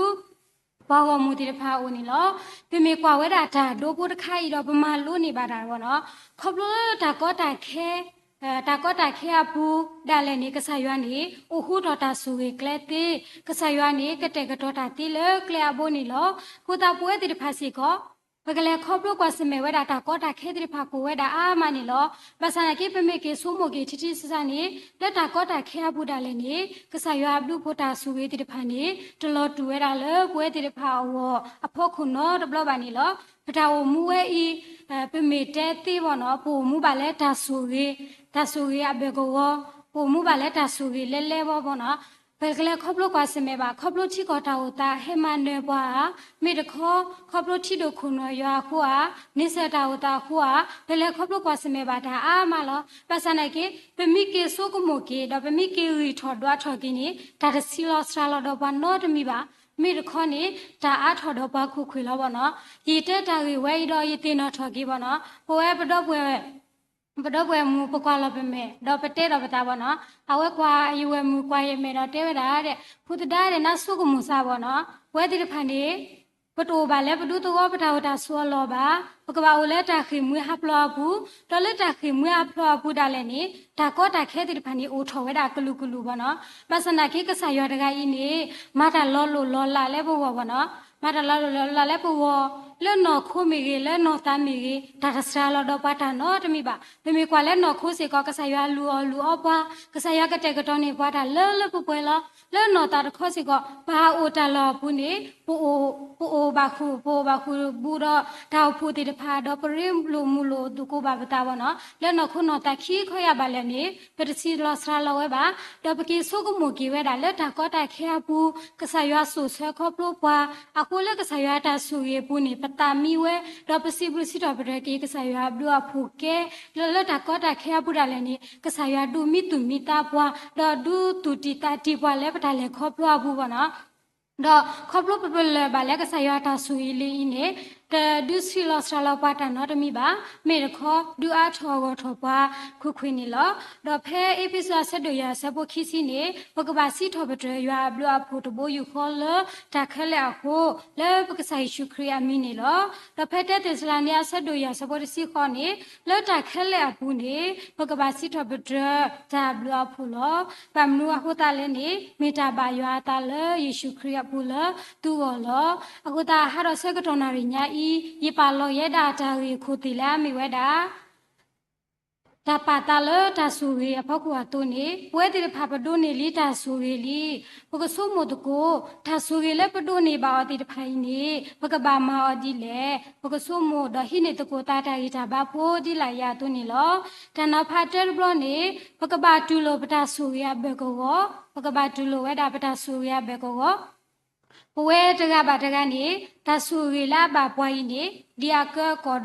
ပှၤဂီၢ်မုၢ်သ့ၣ်တဖၣ်အအိၣ်န့ၣ်လီၤ. ပမ့ၢ်ကွၢ်ဝဲဒၣ်တၢ်ဒိဖိတခါအံၤဒီး ပမၤလိန့ၢ်ဘၣ်တၢ်ဘၣ်နီၤ, ခီဖျိလၢတၢ်ကီတၢ်ခဲ တၢ်ကီတၢ်ခဲအပူၤဒၣ်လဲာ်န့ၣ် ကစၢ်ယွၤန့ၣ် အိၣ်ဃူထီၣ်တၢ်ဆိၣ်ဂ့ၤကျဲသ့, ကစၢ်ယွၤန့ၣ် ကတဲာ်ကတီၤတၢ်သ့လၢကျဲအဘိန့ၣ်လီၤ. အဃိသတးပဝဲသ့ၣ်တဖၣ်စ့ၢ်ကီး ပကလဲၤခီဖျိကွၢ်ဆၢၣ်မဲာ်ဝဲဒၣ်တၢ်ကီတၢ်ခဲသ့ၣ်တဖၣ်ကအိၣ်ဝဲဒၣ်အါမးန့ၣ်လီၤ. ဘၣ်ဆၣ်သနာ်က့ ပမ့ၢ်က့ၤဆိကမိၣ်က့ၤထံထံဆးဆးန့ၣ် လၢတၢ်ကီတၢ်ခဲအပူၤဒၣ်လဲာ်န့ၣ် ကစၢ်ယွၤအဘျုးအဖှိၣ်တၢ်ဆိၣ်ဂ့ၤသ့ၣ်တဖၣ်န့ၣ် တလီၤတူာ်ဝဲဒၣ်လၢပဝဲသ့ၣ်တဖၣ်အဂီၢ်အဖီခိၣ်နီတဘျီဘၣ်န့ၣ်လီၤ. ပတၢ်အိၣ်မူဝဲအံၤ ပမ့ၢ်တဲသ့ဘၣ်နီၤ ပအိၣ်မူဘၣ်လၢတၢ်ဆိၣ်ဂ့ၤ, တၢ်ဆိၣ်ဂ့ၤအဘၢၣ်ကဝီၤ, ပအိၣ်မူဘၣ်လၢတၢ်ဆိၣ်ဂ့ၤလဲၤလဲၤဘၣ်ဘၣ်နီၤ. ပကလဲၤခီဖျိကွၢ်ဆၢၣ်မဲာ်ဘၣ် ခီဖျိထံကီၢ်တၢ်အိၣ်သးဟဲမၤနၢၤပှၤဧါ, မ့ၢ်တခီ ခီဖျိထံဒိၣ်ခိၣ်နီၢ်ယွၤအဃိဧါ, န့ဆၢၣ်တၢ်အိၣ်သးအဃိဧါ, ပလဲၤခီဖျိကွၢ်ဆၢၣ်မဲာ်ဘၣ်တၢ်အါမးလီၤ. ဘၣ်ဆၣ်သနာ်က့ ပမ့ၢ်က့ၤဆိကမိၣ်က့ၤ ဒီးပမ့ၢ်က့ၤဂံၢ်ထီၣ်ဒွးထီၣ်က့ၤန့ၣ် တၢ်တဆံးလီၤစှၤလီၤဒီးပှၤနီတမံၤဘၣ်. မ့ၢ်တခီန့ၣ် တၢ်အါထီၣ်ဒီးပှၤခိၣ်ခွ့ၣ်လီၤဘၣ်နီၤ. ယတဲတၢ်ဂ့ၢ်ဝဲအံၤဒီးယသ့ၣ်နီၣ်ထီၣ်က့ၤဘၣ်နီၤ. ပဝဲပဒီပုၢ်ဝဲၢ် ပဒီပုၢ်ဝဲၢ်မုၣ် ပကွၢ်လီၤပမဲာ် ဒီးပတဲဒီးပသးဘၣ်နီၤ. အဝဲကွၢ်ယဝဲၢ်မုၣ်ကွၢ်ယမဲာ်ဒီးတဲဝဲဒၣ်ဒဲး ဖိသဒါဒဲး နဆိကမိၣ်စၢ်ဘၣ်နီၤ. ပဝဲသ့ၣ်တဖၣ်န့ၣ် ပတအိၣ်ဘၣ်လၢပဒူသဝီပတၢ်အိၣ်တၢ်ဆိးအလီၢ်ဘၣ်. ပကဘၣ်အိၣ်လၢတၢ်ဃ့ၢ်မှံဟးဖျိးအပူၤ, ဒီးလၢတၢ်ဃ့ၢ်မှံဟးဖျိးအပူၤဒၣ်လဲာ်န့ၣ် တၢ်ကီတၢ်ခဲသ့ၣ်တဖၣ်န့ၣ် အိၣ်ထီၣ်ဝဲဒၣ်ကလုာ်ကလုာ်ဘၣ်နီၤ. ဘၣ်ဆၣ်သနာ်က့ ကစၢ်ယွၤတဂၤအံၤန့ၣ် မၤတၢ်လီၤလိၢ်လီၤလးလၢပဂီၢ်ဘၣ်နီၤ. မၤတၢ်လီၤလိၢ်လီၤလးလၢပဂီၢ် လၢနီၢ်ခိမ့ၢ်ဂ့ၤ လၢနီၢ်သးမ့ၢ်ဂ့ၤ တၢ်တစှၤလီၤဒီးပှၤတၢ်နီတမံၤဘၣ်. ပမ့ၢ်ကွၢ်လၢနီၢ်ခိစ့ၢ်ကီး ကစၢ်ယွၤလူၤအီၣ်လူၤအီပှၤ, ကစၢ်ယွၤကတဲာ်ကတီၤန့ၢ်ပှၤတၢ်လၢလၢပှဲၤပှဲၤလီၤ. လၢနီၢ်သးတခီစ့ၢ်ကီး ပဟးအိၣ်တၢ်လီၢ်အပူၤန့ၣ် ပအိၣ်ဘၣ်ဃုာ် ပအိၣ်ဘၣ်ဃုာ်ဘူးဒီးတၢ်အိၣ်ဖှိၣ်သ့ၣ်တဖၣ် ဒီးပရ့လိာ်မုာ်လိာ်သကိးဘၣ်ပသးဘၣ်နီၤ. လၢနီၢ်ခိနီၢ်သးခံခီယၢ်ဘၣ်လဲၣ်န့ၣ် ပတဆံးလီၤစှၤလီၤဝဲဘၣ်. ဒီးပက့ၤဆိကမိၣ်က့ၤဝဲဒၣ်လၢတၢ်ကီတၢ်ခဲအပူၤ ကစၢ်ယွၤစိာ်ဆှၢခီဖျိပှၤ အဃိလၢကစၢ်ယွၤတၢ်ဆိၣ်ဂ့ၤအပူၤန့ၣ် ပသးမံဝဲ ဒီးပစံးဘျုးစံးထီၣ်ပတြၢၤက့ၤ ကစၢ်ယွၤအဘျုးအဖှိၣ်ကဲ လၢ လၢတၢ်ကီတၢ်ခဲအပူၤဒၣ်လဲာ်န့ၣ် ကစၢ်ယွၤဒုးမံသူၣ်မံသးပှၤ ဒီးဒုးသူၣ်တံၢ်သးတံၢ်ပှၤလၢပတၢ်လဲၤခီဖျိအပူၤဘၣ်နီၤ. ဒီးခီဖျိပပလၢၢ်ဘၣ်လၢကစၢ်ယွၤတၢ်ဆိၣ်ဂ့ၤလံအံၤန့ၣ် တဒုးဆံးလီၤစှၤလီၤပှၤတၢ်နီတမံၤဘၣ်, မ့ၢ်တခီ ဒုးအါထီၣ်အဂီၢ်ထီၣ်ပှၤခိၣ်ခွ့ၣ်န့ၣ်လီၤ. ဒီးဖဲအ့းဖ့းစူးအဆၢဒိၣ်ယဲၢ်အဆၢဖိခံဆံန့ၣ် ပကဘၣ်စံးထီၣ်ပတြၢၤယွၤအဘျုးအဖှိၣ်တဘိယူၢ်ဃီလၢတၢ်ခဲလၢာ်အဃိ လၢပကစၢ်ယ့ၣ်ၡူးခရံာ်အမံၤန့ၣ်လီၤ. ဒီးဖဲတၢသ့းစၤလနံအဆၢဒိၣ်ယဲၢ်အဆၢဖိတဆံဃိးန့ၣ် လၢတၢ်ခဲလၢာ်အပူၤန့ၣ် ပကဘၣ်စံးထီၣ်ပတြၢၤတၢ်ဘျုးအဖှိၣ်လီၤ. ဘၣ်မနုၤအဃိသတးလဲၣ်န့ၣ် မ့ၢ်တၢ်ဘၣ်ယွၤအသးလၢယ့ၣ်ၡူးခရံာ်အပူၤလၢသုဂီၢ်လီၤ. အဃိသတး ဟါဒီးဆၢကတီၢ်နၣ်ရံၣ်ညါအံၤ ယပာ်လီၤယဲဒၣ်တၢ်ဂ့ၢ်ခိၣ်သ့ၣ်လၢအမ့ၢ်ဝဲဒၣ် တၢ်ပာ်သးလၢတၢ်ဆိၣ်ဂ့ၤအဖီခိၣ်အသိးန့ၣ် ပဝဲသ့ၣ်တဖၣ်ပဒိးန့ၢ်လံတၢ်ဆိၣ်ဂ့ၤလံ. ပကဆိကမိၣ်သကိး တၢ်ဆိၣ်ဂ့ၤလၢပဒိးန့ၢ်ဘၣ်အီၤသ့ၣ်တဖၣ်အံၤန့ၣ် ပကဘၣ်မၤအီၤဒ်လဲၣ်. ပကဆိကမိၣ်ဒီးဟံးန့ၢ်သကိးသးတၢ်ဂံၢ်တၢ်ဘါဖိဒ်လာ်အံၤအသိးန့ၣ်လီၤ. တၢ်နီၤဖးတၢတဘျီန့ၣ် ပကဘၣ်တူၢ်လိာ်ပတၢ်ဆိၣ်ဂ့ၤအဘၢၣ်ကဝီၤ, ပကဘၣ်တူၢ်လိာ်ဝဲဒၣ်ပတၢ်ဆိၣ်ဂ့ၤအဘၢၣ်ကဝီၤ ပဝဲတဂၤဘၣ်တဂၤန့ၣ် တၢ်ဆိၣ်ဂ့ၤလၢအဘၣ်ပှၤအံၤန့ၣ် ဒ်အကၢအကီၢ်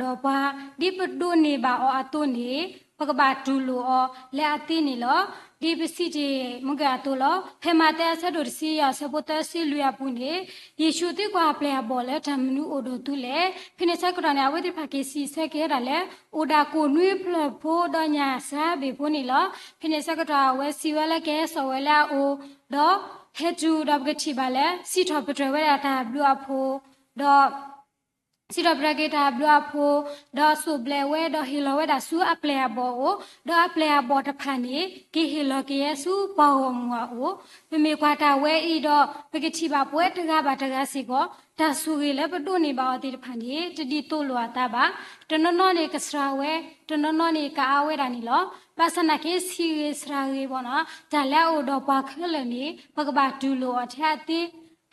ဒီးပှၤ ဒ်ပဒိးန့ၢ်ဘၣ်အီၤအသိးန့ၣ် ပကဘၣ်တူၢ်လိာ်အီၤလၢအသ့န့ၣ်လီၤ. ဒ်ပစံးတ့ၢ်မုၢ်ကၢအသိးလီၤ. ဖဲမးသဲအဆၢဒိၣ်တဆံယဲၢ်အဆၢဖိသၢဆံလွံၢ်အပူၤန့ၣ် ယ့ၣ်ၡူးသံကွၢ်အပျဲၢ်အဘီၣ်လၢတၢ်မနုၤအိၣ်ဒီးသုလဲၣ်. ဖဲန့ၣ်ဆၢကတီၢ်န့ၣ် အဝဲသ့ၣ်တဖၣ်က့ၤစံးဆၢက့ၤဝဲဒၣ်လၢ အိၣ်ဒၣ်ကိၣ်နွံဖျၢၣ်ဖိဒီးညၣ်စှၤဘ့ၣ်ဖိန့ၣ်လီၤ. ဖဲန့ၣ်ဆၢကတီၢ်အဝဲစံးဝဲလၢကဟဲစိာ်ဝဲလၢအအိၣ် ဒီးဟဲတုၤဒီးပကထံၣ်ဘၣ်လၢ စံးထီၣ်ပတြၢၤဝဲဒၣ်တၢ်ဘျုးအဖှိၣ် ဒီး စံးထီၣ်ပတြၢၤက့ၤတၢ်ဘျုးအဖှိၣ် ဒီးစိၣ်ဘျဲးဝဲ ဒီးဟ့ၣ်လီၤဝဲဒၣ်ဆူအပျဲၢ်အဘီၣ်အအိၣ်, ဒီးအပျဲၢ်အဘီၣ်တဖၣ်န့ၣ် က့ၤဟ့ၣ်လီၤက့ၤယဲဆူပှၤဂီၢ်မုၢ်အအိၣ်. ပမ့ၢ်ကွၢ်တၢ်ဝဲအံၤဒီး ပကထံၣ်ဘၣ်ပဝဲတဂၤဘၣ်တဂၤစ့ၢ်ကီး တၢ်ဆိၣ်ဂ့ၤလၢပဒိးန့ၢ်ဘၣ်အီၤသ့ၣ်တဖၣ်န့ၣ် တဒ်သိးလိာ်အသးဘၣ်. တနီၤနီၤန့ၣ်ကစှၤဝဲ, တနီၤနီၤန့ၣ်ကအါဝဲဒၣ်န့ၣ်လီၤ. ဘၣ်ဆၣ်သနာ်က့ ဆံးဂ့ၤစှၤဂ့ၤဘၣ်နီၤ တၢ်လၢအအိၣ်ဒီးပှၤခဲလၢာ်န့ၣ် ပကဘၣ်တူၢ်လိာ်အီၤထဲအသ့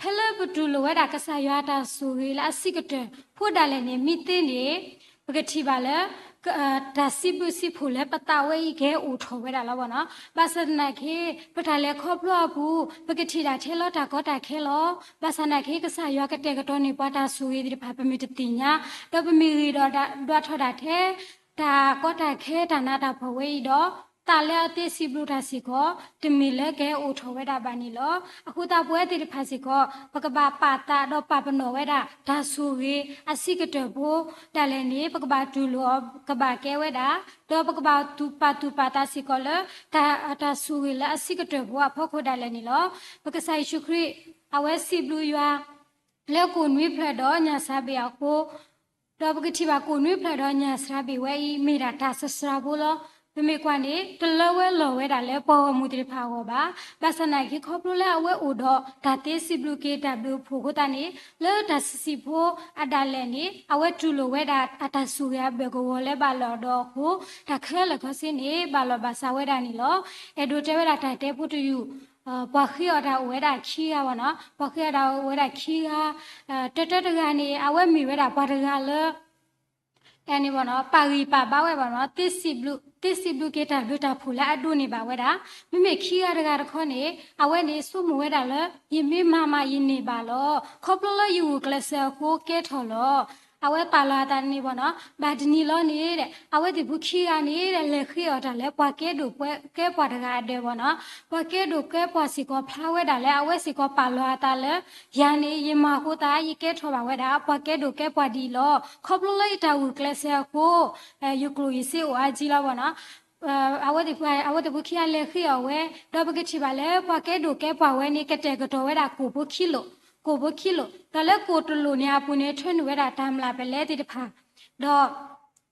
ဖဲလၢပတူၢ်လိာ်ဝဲဒၣ်ကစၢ်ယွၤတၢ်ဆိၣ်ဂ့ၤလၢအဆံးကတၢၢ်ဖိဒၣ်လဲာ်န့ၣ် မ့ၢ်သ့န့ၣ် ပကထံၣ်ဘၣ်လၢ တၢ်စံးဘျုးစံးဖှိၣ်လၢပသးဝဲအံၤကဟဲအိၣ်ထီၣ်ဝဲဒၣ်လီၤဘၣ်နီၤ. ဘၣ်ဆၣ်သနာ်က့ ပတၢ်လဲၤခီဖျိအပူၤ ပကထံၣ်ဒၣ်ထဲလီၤတၢ်ကီတၢ်ခဲလီၤ. ဘၣ်ဆၣ်သနာ်က့ ကစၢ်ယွၤကတဲာ်ကတီၤန့ၢ်ပှၤတၢ်ဆိၣ်ဂ့ၤသ့ၣ်တဖၣ် ပမ့ၢ်တသ့ၣ်ညါ ဒီးပမ့ၢ်ဂ့ၤဒီးဒွးထီၣ်ဒၣ်ထဲ တၢ်ကီတၢ်ခဲတၢ်နးတၢ်ဖှီၣ်ဝဲအံၤဒီး သးလၢအသ့စံးဘျုးတၢ်စ့ၢ်ကီး တမ့ၢ်လၢကဟဲအိၣ်ထီၣ်ဝဲဒၣ်ဘၣ်န့ၣ်လီၤ. အဃိသတးပဝဲသ့ၣ်တဖၣ်စ့ၢ်ကီး ပကဘၣ်ပာ်သးဒီးပာ်ပနီၣ်ဝဲဒၣ် တၢ်ဆိၣ်ဂ့ၤအဆံးကတၢၢ်ဖိဒၣ်လဲာ်န့ၣ် ပကဘၣ်တူၢ်လိာ်အီၤ ကဘၣ်ကဲဝဲဒၣ်, ဒီးပကဘၣ်သူၣ်ပာ်သူၣ်ပာ်သးစ့ၢ်ကီးလၢ တၢ် တၢ်ဆိၣ်ဂ့ၤလၢအဆံးကတၢၢ်ဖိအဖီခိၣ်ဒၣ်လဲာ်န့ၣ်လီၤ. ပကစၢ်ယ့ၣ်ၡူးခရံာ် အဝဲစံးဘျုးယွၤ လၢကိၣ်နွံဖျၢၣ်ဒီးညၣ်စှၤဘ့ၣ်အဃိ ဒီးပကထံၣ်ဘၣ်ကိၣ်နွံဖျၢၣ်ဒီးညၣ်စှၤဘ့ၣ်ဝဲအံၤ မ့ၢ်ဒၣ်တၢ်စှၤဖိလီၤ. ပမ့ၢ်ကွၢ်န့ၣ် တလၢဝဲလီၤဝဲဒၣ်လၢပှၤဂီၢ်မုၢ်သ့ၣ်တဖၣ်အဂီၢ်ဘၣ်. ဘၣ်ဆၣ်သနာ်က့ ခီဖျိလၢအဝဲအိၣ်ဒီးတၢ်သ့စံးဘျုးက့ၤတၢ်ဘျုးအဖှိၣ်အဃိသတးန့ၣ် လၢတၢ်ဆံးဆံးဖိအဒၣ်လဲာ်န့ၣ် အဝဲတူၢ်လိာ်ဝဲဒၣ်အတၢ်ဆိၣ်ဂ့ၤအဘၢၣ်ကဝီၤလၢဘၣ်လီၤဒီးအဃိ တၢ်ခဲလၢာ်ခဲဆ့န့ၣ် ဘၣ်လီၤဘၣ်စးဝဲဒၣ်န့ၣ်လီၤ. အဲၣ်ဒိးတဲဝဲဒၣ်တၢ်တဲဖိတယုၢ် ပှၤဃ့အီၣ်တၢ်အိၣ်ဝဲဒၣ်ခံဂၤဘၣ်နီၤ, ပှၤဃ့အီၣ်တၢ်အိၣ်ဝဲဒၣ်ခံဂၤ, တၢတၢတဂၤန့ၣ် အဝဲမ့ၢ်ဝဲဒၣ်ပှၤတဂၤလၢ အဲန့ၣ်ဘၣ်နီၤ ပာ်ဂံၢ်ပာ်ဘါဝဲဘၣ်နီၤ သ့စံးဘျုးက့ၤတၢ်ဘျုးတၢ်ဖှိၣ်လၢအဒိးန့ၢ်ဘၣ်ဝဲဒၣ်. မ့မ့ၢ်ခံဂၤတဂၤတခီန့ၣ် အဝဲန့ၣ်ဆိကမိၣ်ဝဲဒၣ်လၢ ယမ့ၢ်မၤမးယန့ၢ်ဘၣ်လီၤ. ခီဖျိလၢယဂုာ်ကျဲးစၢးအဃိကဲထီၣ်လီၤ. အဝဲပာ်လီၤအသးန့ၣ်ဘၣ်နီၤ ဘၣ်တနံၤလီၤန့ၣ် အဝဲသ့ၣ်ဖိခံဂၤန့ၣ် လဲၤဃ့အီၣ်တၢ်လၢပှၤကဲဒိၣ်ကဲပှၢ်တဂၤအဒၢးဘၣ်နီၤ. ပှၤကဲဒိၣ်ကဲပှၢ်စ့ၢ်ကီးဖျါဝဲဒၣ်လၢ အဝဲစ့ၢ်ကီးပာ်လီၤအသးလၢ ယၤန့ၣ် ယမၤအဃိသတး ယကဲထီၣ်ဘၣ်ဝဲဒၣ် ပှၤကဲဒိၣ်ကဲပှၢ်ဒ်အံၤလီၤ. ခီဖျိလၢယတၢ်ဂုာ်ကျဲးစၢးအဃိ ယကျိၣ်ယစ့အိၣ်အါကံလီၤဘၣ်နီၤ. အဝဲသ့ၣ် အဝဲသ့ၣ်ဖိခံဂၤလဲၤဃ့အီၣ်ဝဲ ဒီးပကထံၣ်ဘၣ်လၢ ပှၤကဲဒိၣ်ကဲပှၢ်ဝဲန့ၣ် ကတဲာ်ကတီၤဝဲဒၣ်ကိၣ်ဖိခံလိာ်, ကိၣ်ဖိခံလိာ်, ဒီးလၢကိၣ်တလိာ်န့ၣ်အပူၤန့ၣ် ထၢနုာ်ဝဲဒၣ်တၢ်မျၢ်ပလဲသ့ၣ်တဖၣ်, ဒီး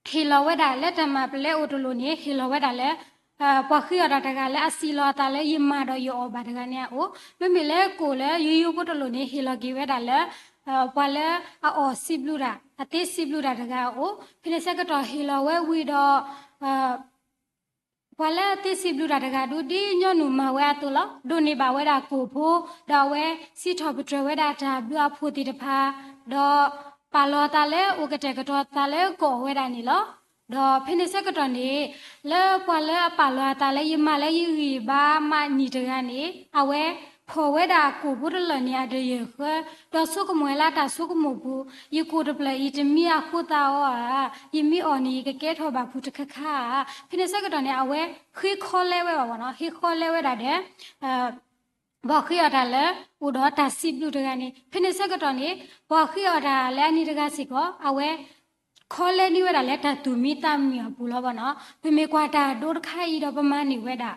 ဟ့ၣ်လီၤဝဲဒၣ်လၢတၢ်မျၢ်ပလဲအိၣ်တလိာ်န့ၣ် ဟ့ၣ်လီၤဝဲဒၣ်လၢ ပှၤဃ့အီၣ်တၢ်တဂၤလၢအစံးလီၤအသးလၢယမၤဒီးယအီၣ်ဘၣ်တဂၤန့ၣ်အအိၣ်, မ့မ့ၢ်လၢကိၣ်လၢယိယိဖိတလိာ်န့ၣ် ဟ့ၣ်လီၤက့ၤဝဲဒၣ်လၢ ပှၤလၢအအီၣ်စံးဘျုးတၢ် အသ့စံးဘျုးတၢ်တဂၤအအိၣ်, ဖဲန့ၣ်ဆၢကတီၢ်ဟ့ၣ်လီၤဝဲဝံၤဒီး ပှၤလၢအသ့စံးဘျုးတၢ်တဂၤဒုးဒ်ညီနုၢ်မၤဝဲအသိးလီၤ. ဒိးန့ၢ်ဘၣ်ဝဲဒၣ်ကိၣ်ဖိ, ဒီးအဝဲစံးထီၣ်ပတြၢၤဝဲဒၣ်တၢ်ဘျုးအဖှိၣ်သ့ၣ်တဖၣ်, ဒီးပာ်လီၤအသးလၢအိၣ်ကတဲာ်ကတီၤသးလၢကအီၣ်ဝဲဒၣ်န့ၣ်လီၤ. ဒီးဖဲန့ၣ်ဆၢကတီၢ်န့ၣ် လၢပှၤလၢအပာ်လီၤအသးလၢယမၤလၢယဂံၢ်ဘါမးနံၤတဂၤန့ၣ် အဝဲဖီၣ်ဝဲဒၣ်အကိၣ်ဖိတလၢာ်န့ၣ် အဒၢးယဲၢ်ဃၢ, ဒီးဆိကမိၣ်ဝဲလၢတၢ်ဆိကမိၣ်ပူၤ, ယကိၣ်တဖျၢၣ်အံၤတမံအဃိသတးအီၤဧါ, ယမ့ၢ်အီၣ်န့ၣ် ယကကဲထီၣ်ဘၣ်ဖုးတခါခါဧါ. ဖဲန့ၣ်ဆၢကတီၢ်န့ၣ် အဝဲဃ့ခီလဲဝဲဘၣ်နီၤ, ဃ့ခီလဲဝဲဒၣ်ဒီး ပှၤဃ့အီၣ်တၢ်လၢ အိၣ်ဒီးတၢ်စံးဘျုးတဂၤန့ၣ်, ဖဲန့ၣ်ဆၢကတီၢ်န့ၣ် ပှၤဃ့အီၣ်တၢ်လၢအနံၤတဂၤစ့ၢ်ကီး အဝဲ ခီလဲန့ၢ်ဝဲဒၣ်လၢတၢ်သူၣ်မံသးမုာ်အပူၤလီၤဘၣ်နီၤ. ပမ့ၢ်ကွၢ်တၢ်ဒိတခါအံၤဒီးပမၤန့ၢ်ဝဲဒၣ်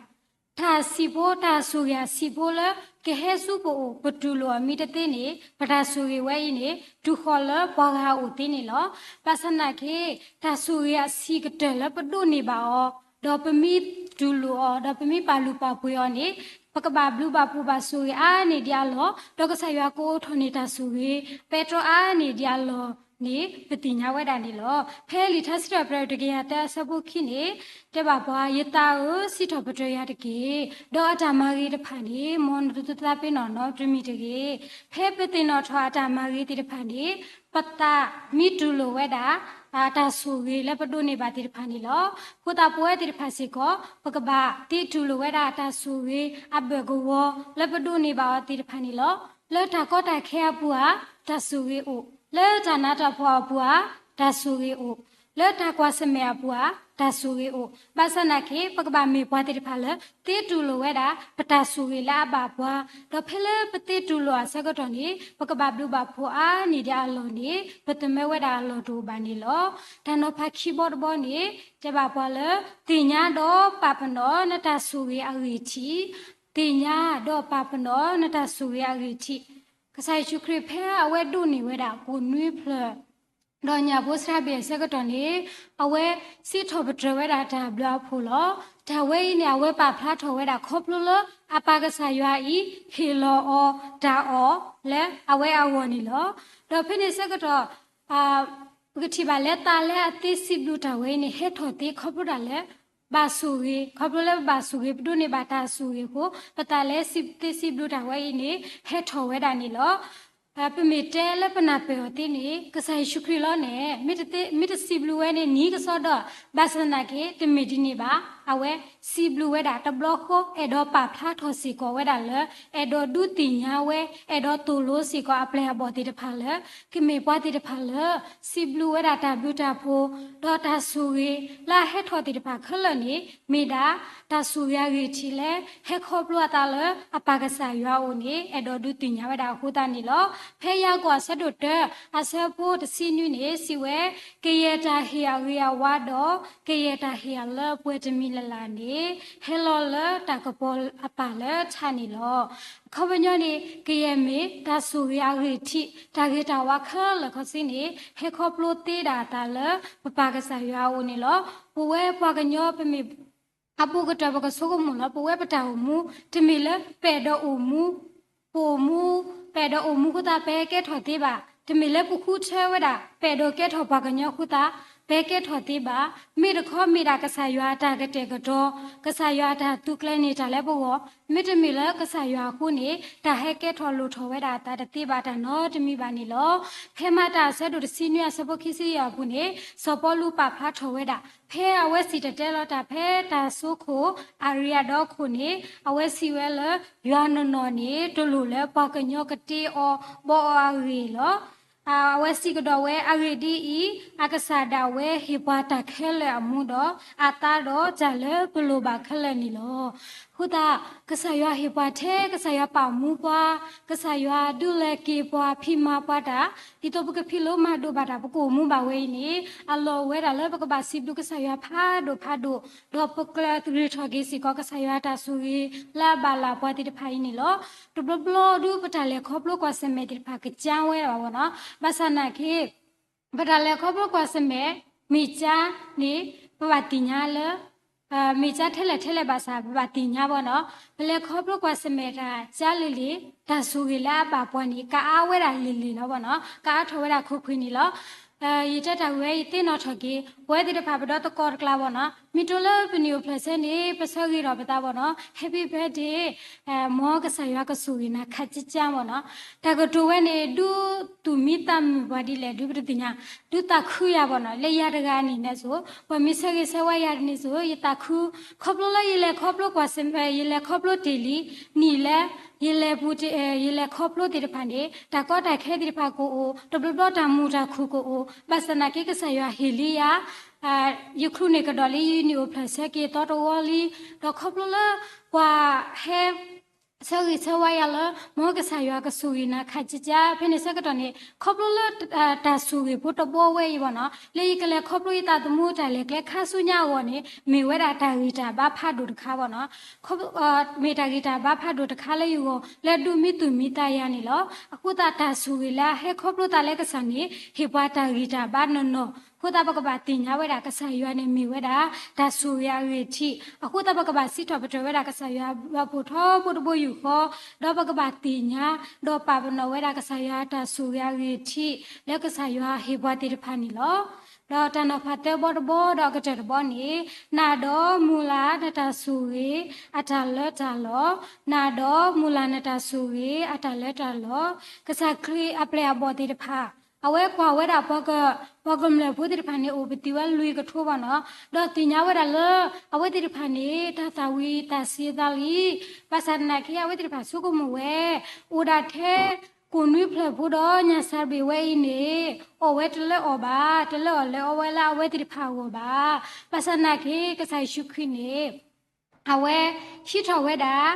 တၢ်စံးဖိ တၢ်ဆိၣ်ဂ့ၤအစံးဖိလၢ ကဟဲဆူပအိၣ် ပတူၢ်လိာ်အီၤမ့ၢ်တသ့န့ၣ် ပတၢ်ဆိၣ်ဂ့ၤဝဲအံၤန့ၣ် တုၤဃီၤလၢပှၤဂၤအအိၣ်သ့န့ၣ်လီၤ. ဘၣ်ဆၣ်သနာ်က့ တၢ်ဆိၣ်ဂ့ၤအဆံးကတၢၢ်လၢပဒိးန့ၢ်ဘၣ်အီၤ ဒီးပမ့ၢ်တူၢ်လိာ်အီၤ ဒီးပမ့ၢ်ပာ်လုၢ်ပာ်ပှ့ၤအီၤန့ၣ် ပကဘၣ်ဘျုးဘၣ်ဖှိၣ်ဘၣ်ဆိၣ်ဂ့ၤအါန့ၢ်ဒံးအလီၢ်, ဒီးကစၢ်ယွၤကအိးထီၣ်န့ၢ်တၢ်ဆိၣ်ဂ့ၤ ပဲတြီအါန့ၢ်ဒံးအလီၢ်န့ၣ် ပသ့ၣ်ညါဝဲဒၣ်န့ၣ်လီၤ. ဖဲလံာ်ထါစံးထီၣ်ပတြၢၤတကယၤသၢအဆၢဖိခံန့ၣ် တဲဘၣ်ပှၤ, ယသးဧၢ, စံးထီၣ်ပတြၢၤယၤတက့ၢ်. ဒီးအတၢ်မၤဂ့ၤတဖၣ်န့ၣ် မ်နတသးပ့ၤနီၣ်နီတမံၤတဂ့ၤ. ဖဲပသ့ၣ်နီၣ်ထီၣ်အတၢ်မၤဂ့ၤသ့ၣ်တဖၣ်န့ၣ် ပသးမ့ၢ်တူၢ်လိာ်ဝဲဒၣ် တၢ်ဆိၣ်ဂ့ၤလၢပဒိးန့ၢ်ဘၣ်သ့ၣ်တဖၣ်န့ၣ်လီၤ. အဃိသတးပဝဲသ့ၣ်တဖၣ်စ့ၢ်ကီး ပကဘၣ်သ့တူၢ်လိာ်ဝဲဒၣ်တၢ်ဆိၣ်ဂ့ၤအဘၢၣ်ကဝီၤလၢပဒိးန့ၢ်ဘၣ်အီၤသ့ၣ်တဖၣ်န့ၣ်လီၤ. လၢတၢ်ကီတၢ်ခဲအပူၤဧါ, တၢ်ဆိၣ်ဂ့ၤအိၣ်, လၢတၢ်နးတၢ်ဖှီၣ်အပူၤဧါ, တၢ်ဆိၣ်ဂ့ၤအိၣ်, လၢတၢ်ကွၢ်ဆၢၣ်မဲာ်အပူၤဧါ, တၢ်ဆိၣ်ဂ့ၤအိၣ်. ဘၣ်ဆၣ်သနာ်က့ ပကဘၣ်မ့ၢ်ပှၤသ့ၣ်တဖၣ်လၢ သ့တူၢ်လိာ်ဝဲဒၣ် ပတၢ်ဆိၣ်ဂ့ၤလၢအဘၣ်ပှၤ, ဒီးဖဲလၢပသ့တူၢ်လိာ်အဆၢကတီၢ်န့ၣ် ပကဘၣ်ဘျုးဘၣ်ဖှိၣ်အါန့ၢ်ဒံးအလီၢ်န့ၣ် ပသမၢဝဲဒၣ်အလီၢ်တအိၣ်ဘၣ်န့ၣ်လီၤ. တၢ်နီၤဖးခံဘီတဘီန့ၣ် တဲဘၣ်ပှၤလၢ သ့ၣ်ညါဒီးပာ်ပနီၣ်နတၢ်ဆိၣ်ဂ့ၤအဂံၢ်ထံး, သ့ၣ်ညါဒီးပာ်ပနီၣ်နတၢ်ဆိၣ်ဂ့ၤအဂံၢ်ထံး. ကစၢ်ယ့ၣ်ၡူးခရံာ်ဖဲအဝဲဒိးန့ၢ်ဝဲဒၣ်ကိၣ်နွံဖျၢၣ် ဒီးညၣ်ဖိဆှါဘ့ၣ်အဆၢကတီၢ်န့ၣ် အဝဲစံးထီၣ်ပတြၢၤဝဲဒၣ်တၢ်ဘျုးအဖှိၣ်လီၤ. တၢ်ဝဲအံၤန့ၣ် အဝဲပာ်ဖျါထီၣ်ဝဲဒၣ်ခီဖျိလၢအပၢ်ကစၢ်ယွၤအံၤ ဟ့ၣ်လီၤအီၤတၢ်အီၣ်လၢအဝဲအဂီၢ်န့ၣ်လီၤ. ဒီးဖဲန့ၣ်ဆၢကတီၢ် ပကထံၣ်ဘၣ်လၢသးလၢအသ့စံးဘျုးတၢ်ဝဲအံၤန့ၣ် ဟဲထီၣ်သ့ခီဖျိဒၣ်လၢ ဘၣ်ဆိၣ်ဂ့ၤ, ခီဖျိလၢပဘၣ်ဆိၣ်ဂ့ၤ ပဒိးန့ၢ်ဘၣ်တၢ်ဆိၣ်ဂ့ၤအဃိ ပသးလၢသ့စံးဘျုးတၢ်ဝဲအံၤန့ၣ် ဟဲထီၣ်ဝဲဒၣ်န့ၣ်လီၤ. ပမ့ၢ်တဲလၢပနၢ်ပၢၢ်အီၤသ့န့ၣ် ကစၢ်ယ့ၣ်ၡူးခရံာ်လီၤန့ၣ် မ့ၢ်တစံးဘျုးဝဲန့ၣ် နံၤကစီဒီး, ဘၣ်ဆၣ်သနာ်က့ တမ့ၢ်ဒ်န့ၣ်ဘၣ်. အဝဲစံးဘျုးဝဲဒၣ်တဘျီဃီ အဲၣ်ဒိးပာ်ဖျါထီၣ်စ့ၢ်ကီးဝဲဒၣ်လၢ အဲၣ်ဒိးဒုးသ့ၣ်ညါဝဲ, အဲၣ်ဒိးသိၣ်လိစ့ၢ်ကီးအပျဲၢ်အဘီၣ်သ့ၣ်တဖၣ်လၢ ကမ့ၢ်ပှၤသ့ၣ်တဖၣ်လၢ စံးဘျုးဝဲဒၣ်တၢ်ဘျုးတၢ်ဖှိၣ်, ဒီးတၢ်ဆိၣ်ဂ့ၤလၢအဟဲထီၣ်သ့ၣ်တဖၣ်ခဲလၢာ်န့ၣ် မ့ၢ်ဒၣ်တၢ်ဆိၣ်ဂ့ၤအဂံၢ်ထံးလၢ ဟဲခီဖျိအသးလၢအပၢ်ကစၢ်ယွၤအအိၣ်န့ၣ် အဲၣ်ဒိးဒုးသ့ၣ်ညါဝဲဒၣ်အဃိသတးန့ၣ်လီၤ. ဖဲယၤကိာ်အဆၢဒိၣ်တၢ အဆၢဖိတဆံနွံန့ၣ် စံးဝဲ, ကယဲၢ်တၢ်ဟ့ၣ်အဂ့ၤအဝါဒီး ကယဲၢ်တၢ်ဟ့ၣ်အလၢအပှဲၤတမံၤလၢ်လၢ်န့ၣ် ဟဲလီၤလၢတၢ်ကပီၤအပၢ်လၢထးန့ၣ်လီၤ. အခီပညီန့ၣ် ကယဲၢ်မ့ၢ်တၢ်ဆိၣ်ဂ့ၤအဂံၢ်ထံး တၢ်ဂ့ၤတၢ်ဝါခဲလၢာ်ခဲဆ့န့ၣ် ဟဲခီဖျိသ့ဒၣ်အသးလၢ ပပၢ်ကစၢ်ယွၤအအိၣ်န့ၣ်လီၤ. ပဝဲပှၤကညီပမ့ၢ် အဘူးကတၢၢ်ပကဆိကမိၣ်လီၤ. ပဝဲပတၢ်အိၣ်မူ တမ့ၢ်လၢပအဲၣ်ဒိးအိၣ်မူ ပအိၣ်မူ ပအဲၣ်ဒိးအိၣ်မူအဃိသတး ပဟဲကဲထီၣ်သ့ဘၣ်. တမ့ၢ်လၢပဃုထၢဝဲဒၣ် ပအဲၣ်ဒိးကဲထီၣ်ပှၤကညီအဃိသတး ပဟဲကဲထီၣ်သ့ဘၣ်. မ့ၢ်တခီမ့ၢ်ဒၣ်ကစၢ်ယွၤအတၢ်ကတဲာ်ကတီၤ, ကစၢ်ယွၤအတၢ်သူကျဲၤန့ၢ်တၢ်လၢပဂီၢ်, မ့တမ့ၢ်လၢကစၢ်ယွၤအဃိန့ၣ် တၢ်ဟဲကဲထီၣ်လိၣ်ထီၣ်ဝဲဒၣ်အသးတသ့ဘၣ်တၢ်နီတမံၤဘၣ်န့ၣ်လီၤ. ဖဲမၤတၢ်အဆၢဒိၣ်တဆံနွံအဆၢဖိခံဆံယဲၢ်အပူၤန့ၣ် စီၤပီလူးပာ်ဖျါထီၣ်ဝဲဒၣ် ဖဲအဝဲစံၣ်တဲၤတဲလီၤတၢ်ဖဲတၢ်စိခိၣ် အၤရံယၤဒီခိၣ်န့ၣ် အဝဲစံးဝဲလၢ ယွၤနီၢ်နီၢ်န့ၣ် တလိၣ်လၢပှၤကညီကတ့အီၤဘှီအီၤအဂ့ၢ်လီၤ. အဝဲစံးကဒီးဝဲ အဂ့ၢ်ဒ်အံၤ, အကစၢ်ဒၣ်ဝဲဟ့ၣ်ပှၤတၢ်ခဲလၢာ်အမူဒီး အသါဒီးတၢ်လၢပလိၣ်ဘၣ်ခဲလၢာ်န့ၣ်လီၤ. အဃိသတး ကစၢ်ယွၤဟ့ၣ်ပှၤထဲ ကစၢ်ယွၤပာ်မူပှၤ, ကစၢ်ယွၤဒုးလဲၤက့ၤပှၤ ဖံးမၤပှၤတၢ်, ဒ်သိးပကဖံးလိမၤဒိးဘၣ်တၢ် ပကအိၣ်မူဘၣ်ဝဲအံၤန့ၣ် အလီၢ်ဝဲဒၣ်လၢပကဘၣ်စံးဘျုးကစၢ်ယွၤဖးဒိၣ်ဖးဒိၣ်, ဒီးပကြၢးဂံၢ်ထီၣ်က့ၤစ့ၢ်ကီး ကစၢ်ယွၤတၢ်ဆိၣ်ဂ့ၤလၢအဘၣ်လၢ်ပှၤသ့ၣ်တဖၣ်အံၤန့ၣ်လီၤ. တဘျီဘျီဒုး ပတၢ်လဲၤခီဖျိကွၢ်ဆၢၣ်မဲာ်သ့ၣ်တဖၣ်ကစၢ်ဝဲဒၣ်ဘၣ်နီၤ, ဘၣ်ဆၣ်နာ်က့ ပတၢ်လဲၤခီဖျိကွၢ်ဆၢၣ်မဲာ် မ့ၢ်ကၠါန့ၣ် ပဘၣ်သ့ၣ်ညါလၢ မ့ၢ်ကၠါထဲလဲၣ်ထဲလဲၣ်ဘၣ်ဆၣ် ပဘၣ်သ့ၣ်ညါဘၣ်နီၤ, ပလဲၤခီဖျိကွၢ်ဆၢၣ်မဲာ်တၢ်ကၠါလံၤလံၤ တၢ်ဆိၣ်ဂ့ၤလၢအဘၣ်ပှၤန့ၣ် ကအါဝဲဒၣ်လံၤလံၤလီၤဘၣ်နီၤ, ကအါထီၣ်ဝဲဒၣ်ခိၣ်ခွ့ၣ်န့ၣ်လီၤ. ယတဲတၢ်ဝဲ ယသ့ၣ်နီၣ်ထီၣ်က့ၤ ပဝဲသ့ၣ်တဖၣ်ပဒီသကိးတကျါဘၣ်နီၤ, မ့ၢ်တိလၢပနံၣ်အိၣ်ဖျဲၣ်ဆၢန့ၣ် ပဆၢဂ့ၤထီၣ်ပသးဘၣ်နီၤ, Happy birthday, မ်ကစၢ်ယွၤကဆိၣ်ဂ့ၤနၤခါကၠါဘၣ်နီၤ. တၢ်ကတိၤဝဲန့ၣ် ဒုးသူၣ်မံသးမုာ်ပှၤဒ်လဲၣ် ဒုးပတသ့ၣ်ညါ, ဒုးသးခုယၤဘၣ်နီၤ, လၢယၤတဂၤန့ၣ်န့ၣ်စိၤ ပှၤမ့ၢ်ဆၢဂ့ၤဆၢဝါယၤန့ၣ်စိၤ ယသးခု, ခီဖျိလၢယလဲၤခီဖျိကွၢ်ဆၢၣ်မဲာ် ယလဲၤခီဖျိတ့ၢ်လံ, နံၣ်လၢ ယလဲၤပူၤတ့ၢ် ယလဲၤခီဖျိသ့ၣ်တဖၣ်န့ၣ် တၢ်ကီတၢ်ခဲသ့ၣ်တဖၣ်ကအိၣ်, တဘျီဘျီတၢ်မုာ်တၢ်ခုၣ်ကအိၣ်, ဘၣ်ဆၣ်နာ်က့ကစၢ်ယွၤဟ့ၣ်လံယၤ ယချုးန့ၢ်ကဒီးလံ ယနံၣ်အိၣ်ဖျဲၣ်ဆၢက့ၤသီတဝီလံ, ဒီးခီဖျိလၢ ပှၤဟဲ ဆၢဂ့ၤဆၢဝါယၤလၢ မ်ကစၢ်ယွၤကဆိၣ်ဂ့ၤနၤခါကၠါ, ဖဲန့ၣ်ဆၢကတီၢ်န့ၣ် ခီဖျိလၢ တၢ်ဆိၣ်ဂ့ၤဖိတဘီဝဲအံၤဘၣ်နီၤ, လၢယကလဲၤခီဖျိယသးသမူတၢ်လဲၤကျဲခါဆူညါအဂီၢ်န့ၣ် မ့ၢ်ဝဲဒၣ်တၢ်ဂံၢ်တၢ်ဘါဖးဒိၣ်တခါဘၣ်နီၤ, မ့ၢ်တၢ်ဂံၢ်တၢ်ဘါဖးဒိၣ်တခါလၢယဂီၢ် လၢဒုးမံသူၣ်မံသးယၤန့ၣ်လီၤ. အဃိသတးတၢ်ဆိၣ်ဂ့ၤလၢအဟဲခီဖျိသးလၢကစၢ်န့ၣ် ဟ့ၣ်ပှၤတၢ်ဂံၢ်တၢ်ဘါနီၢ်နီၢ်, အဃိသတးပကဘၣ်သ့ၣ်ညါဝဲဒၣ် ကစၢ်ယွၤန့ၣ်မ့ၢ်ဝဲဒၣ် တၢ်ဆိၣ်ဂ့ၤအဂ့ၢ်ထံး, အဃိသတးပကဘၣ်စံးထီၣ်ပတြၢၤဝဲဒၣ် ကစၢ်ယွၤဘျုးဖှိၣ်ထီဘိတဘိယူၢ်ဃီ, ဒီးပကဘၣ်သ့ၣ်ညါ ဒီးပာ်ပနီၣ်ဝဲဒၣ် ကစၢ်ယွၤတၢ်ဆိၣ်ဂ့ၤအဂ့ၢ်ထံး လၢကစၢ်ယွၤဟ့ၣ်ပှၤသ့ၣ်တဖၣ်န့ၣ်လီၤ. ဒီးတၢ်နီၤဖးသၢဘီတဘီဒီးအကတၢၢ်တဘီန့ၣ်, နၤဒီးမုၢ်လၢ်နတၢ်ဆိၣ်ဂ့ၤ အတၢ်လၢတၢ်လီၤ, နၤဒီးမုၢ်လၢ်နတၢ်ဆိၣ်ဂ့ၤ အတၢ်လၢတၢ်လီၤ, ကစၢ်ခရံာ်အပျဲၢ်အဘီၣ်သ့ၣ်တဖၣ် အဝဲကွၢ်ဝဲဒၣ် ပှၤကမျၢၢ်ဖိသ့ၣ်တဖၣ်န့ၣ် အိၣ်ပသံးဝဲလွံၢ်ကထိဘၣ်နီၤ, ဒီးသ့ၣ်ညါဝဲဒၣ်လၢ အဝဲသ့ၣ်တဖၣ်န့ၣ် တၢ်သၣ်ဝံၤသးစ့ၤသးလံ, ဘၣ်ဆၣ်သနာ်က့ အဝဲသ့ၣ်တဖၣ်ဆိကမိၣ်ဝဲ အိၣ်ဒၣ်ထဲ ကိၣ်နွံဖျၢၣ်ဖိဒီးညၣ်စၢ်ဘျ့ၣ်ဝဲအံၤန့ၣ် အီၣ်ဝဲတလၢအီၣ်ဘၣ်, တလၢအီၣ်လၢအဝဲလၢအဝဲသ့ၣ်တဖၣ်အဂီၢ်ဘၣ်. ဘၣ်ဆၣ်သနာ်က့ ကစၢ်ယ့ၣ်ၡူးခရံာ်န့ၣ် အဝဲဟံးထီၣ်ဝဲဒၣ်